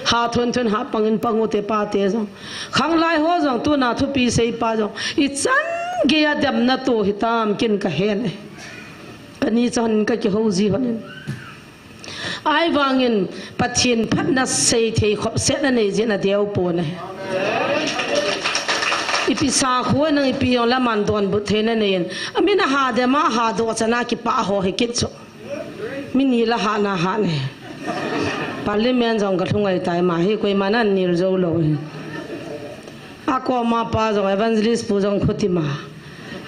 Ha thon thon ha pang in pang u te pa te jong. Khanglai ho jong tuna thupi sei pa jong. I chan gei a damna to hitam kin ka he ne. Ka ni chan ka kihou ji hon in. Ahivangin Pathen phatna sei thei khop set na nei jin a deu po ne. Ipi sa khu nang ipi jong la man donbut thei na nei in. Amin a ha dem a ha doh chana kipa ho hi kit chu. Mi ni la hahna hah ne. Parliament jong ka lhung ai tai ma hi koima nan nil jou lou hi. A koma pa jong evangelist pu jong khuti ma.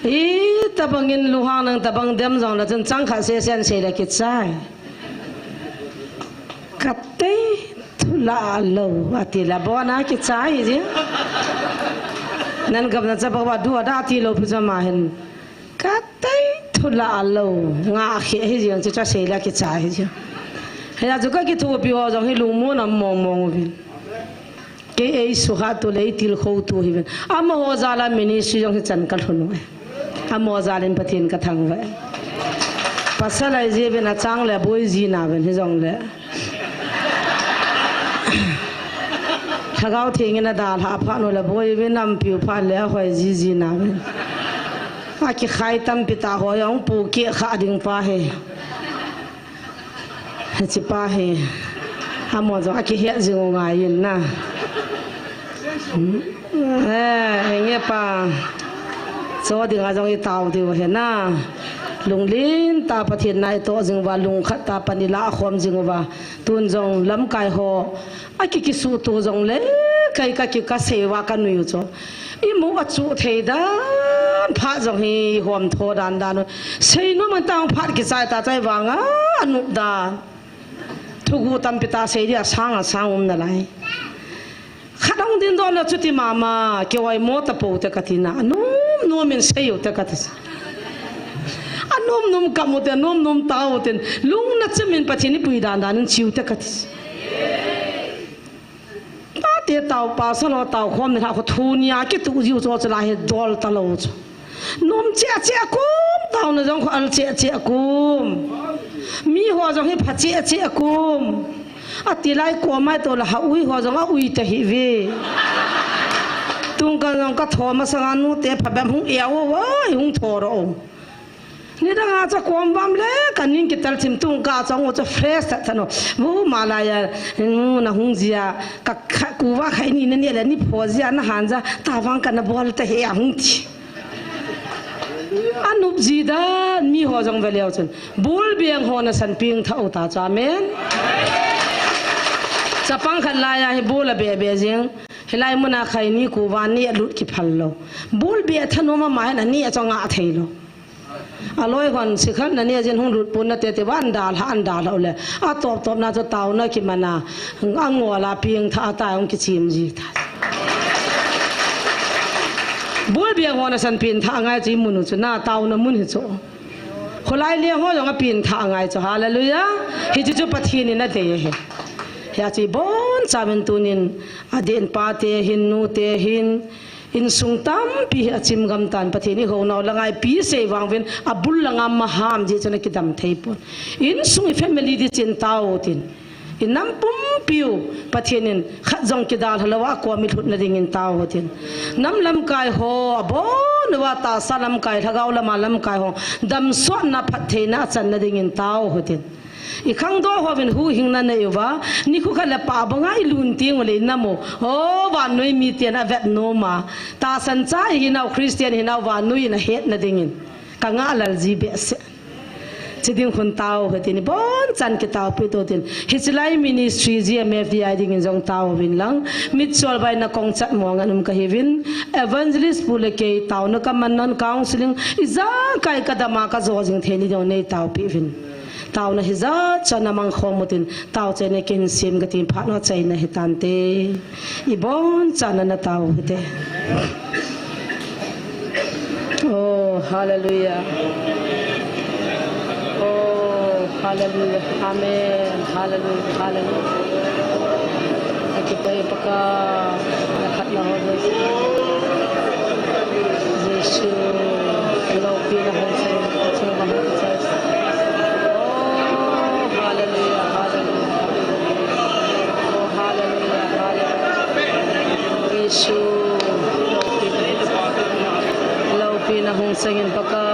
Hitabangin lunghang nang tabang dem jong la chun chang khat se sen sei la kichai. Ka tei thu la lou ati la bona kichai ji. Nan gam na chapa ba du ada ti lou pu jama hin. Ka tei thu la lou, nga khe hi jeng chu cha sei la kichai hi jeng. Hia chu ka kithopi ho jong hi lungmon a mong mong uvin. Kei ei suha tu le ei tilkhou tu hi uvin. Amaho jal a ministry jong hi chan ka lhun uve. Amaho jal in Pathen ka thangvah e. Pasal ahi jeh uvin achang le boi ji na uvin hijongle. Lhagao Theng in adalhah phat u le boi uvin nampiu phat le ahoi ji ji na uvin. Akikhai tampi tah ho jong pu keh kha ding pa hi. Hiche pa hi. Amaho jong akihet jing u ngai in na. Eh, henge pa. Cho dinga jong i tau diu ahi na. Lunglen tah Pathen na i toh jing uva, lungkhat tah pan i lah khom jing uva. Tun jong lamkai ho. Aki kisuh tu jongle, kei ka ki ka sei uva ka nui u chu. I mu a chu thei dan, phat jong hi hom tho dan dan u. Sei nom an tang phat kichai ta chai vanga, a nup dan. Thugu tampi ta sei dia sang a sang um nalai. Khat hung ding don na chuti mama, kei oi mo ta po te ka ti na. Nom nom in sei u te ka ti. A nom nom kam u te, nom nom tau u te. Lung na chim in Pathen i pui dan dan in chiu te ka ti. Pate tau, pasal ho tau khom ni lha khu thu nia kitu jiu chu chu la hi dol ta lou chu. Nom cheh cheh kum, tauna jong khu al cheh cheh kum. Mi ho jong hi pha cheh cheh kum. Ati lai ko mai to la ha ui ho jong a ui ta hi ve. Tung ka jong ka tho masanga nute phabep hung e o, oi, hung tho ro. Nidang a chu kom vam le ka ning kitel thim tung ka chong u chu fresh tah tah no. Bu malai a, nu na hung jia, ka kha, kuva khai ni na ne le ni pho jia na han ja, ta vang ka na bol ta he a hung ti. Anup ji dan mi ho jong ve leu chun. Bul biang ho na san ping tha u ta chu. Amen. Chapang khat lai a hi bul a be be jing. Hilai mun a khai ni kuva ni a lut ki phal lo. Bul be tha no ma ma na ni a chong a thei lo. A loi hon sikhat na ni a jin hung lut pun na te te van dal ha an dal ho le. A top top na chu tau na ki mana. A ngol a ping tha a ta hung ki chim ji ta. Bul biang ho na san pin tha ngai chi mun u chu na tau na mun hi chu. Kholai le ho jong a pin tha ngai chu. Hallelujah. Hi chu chu Pathen in a dei he. Hi a chi bon cha men tunin a den pa te hin nu te hin insung tampi hi a chim gam tan Pathen i ho nau la ngai pi sei vang vin a bul la ngam ma ham ji chu na ki dam thei pon. Insung i family di chin tau tin. I nam pumpiu Pathen in khat jong kidal halo a kom i lhut na ding in tau hotin. Nam lamkai ho, abon uva tahsa lamkai, lhagao lama lamkai ho, damsuatna phattheina a chan na ding in tau hotin. I khangdoh hovin huhhingna nei uva, nikho khat le pah banga i lun teng u le i nam u, o vannoi miten a vet nom a, tahsan cha i hinau, Christian hinau vannoi in a het na ding in. Ka ngah lal ji behseh. Chi ding khun tau hotin, i bon chan ki tau pi tu tin. Hichi lai ministry G M F D I ding in jong tau vin lang. Mitsual bai na kong chat mo ngan um ka hi vin. Evangelist pu le kei tau na ka man non counseling. I ja kai ka dama ka jo jing thei ni dong nei tau pi vin. Tau na hi ja cha na mang khom mutin. Tau chai na kin sim ka tin phat no chai na hi tan te. I bon chan na tau hi te. Oh, hallelujah. Oh, hallelujah. Amen. Hallelujah. Hallelujah. Aki pai paka. Na khat na ho Jesu. Lo pi na ho sa. Chunga ho sa. Oh, hallelujah. Hallelujah. Oh, hallelujah. Hallelujah. Jesu. Lopi na hung sangin paka.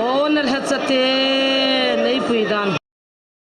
O na lhat chate, nei pui dan.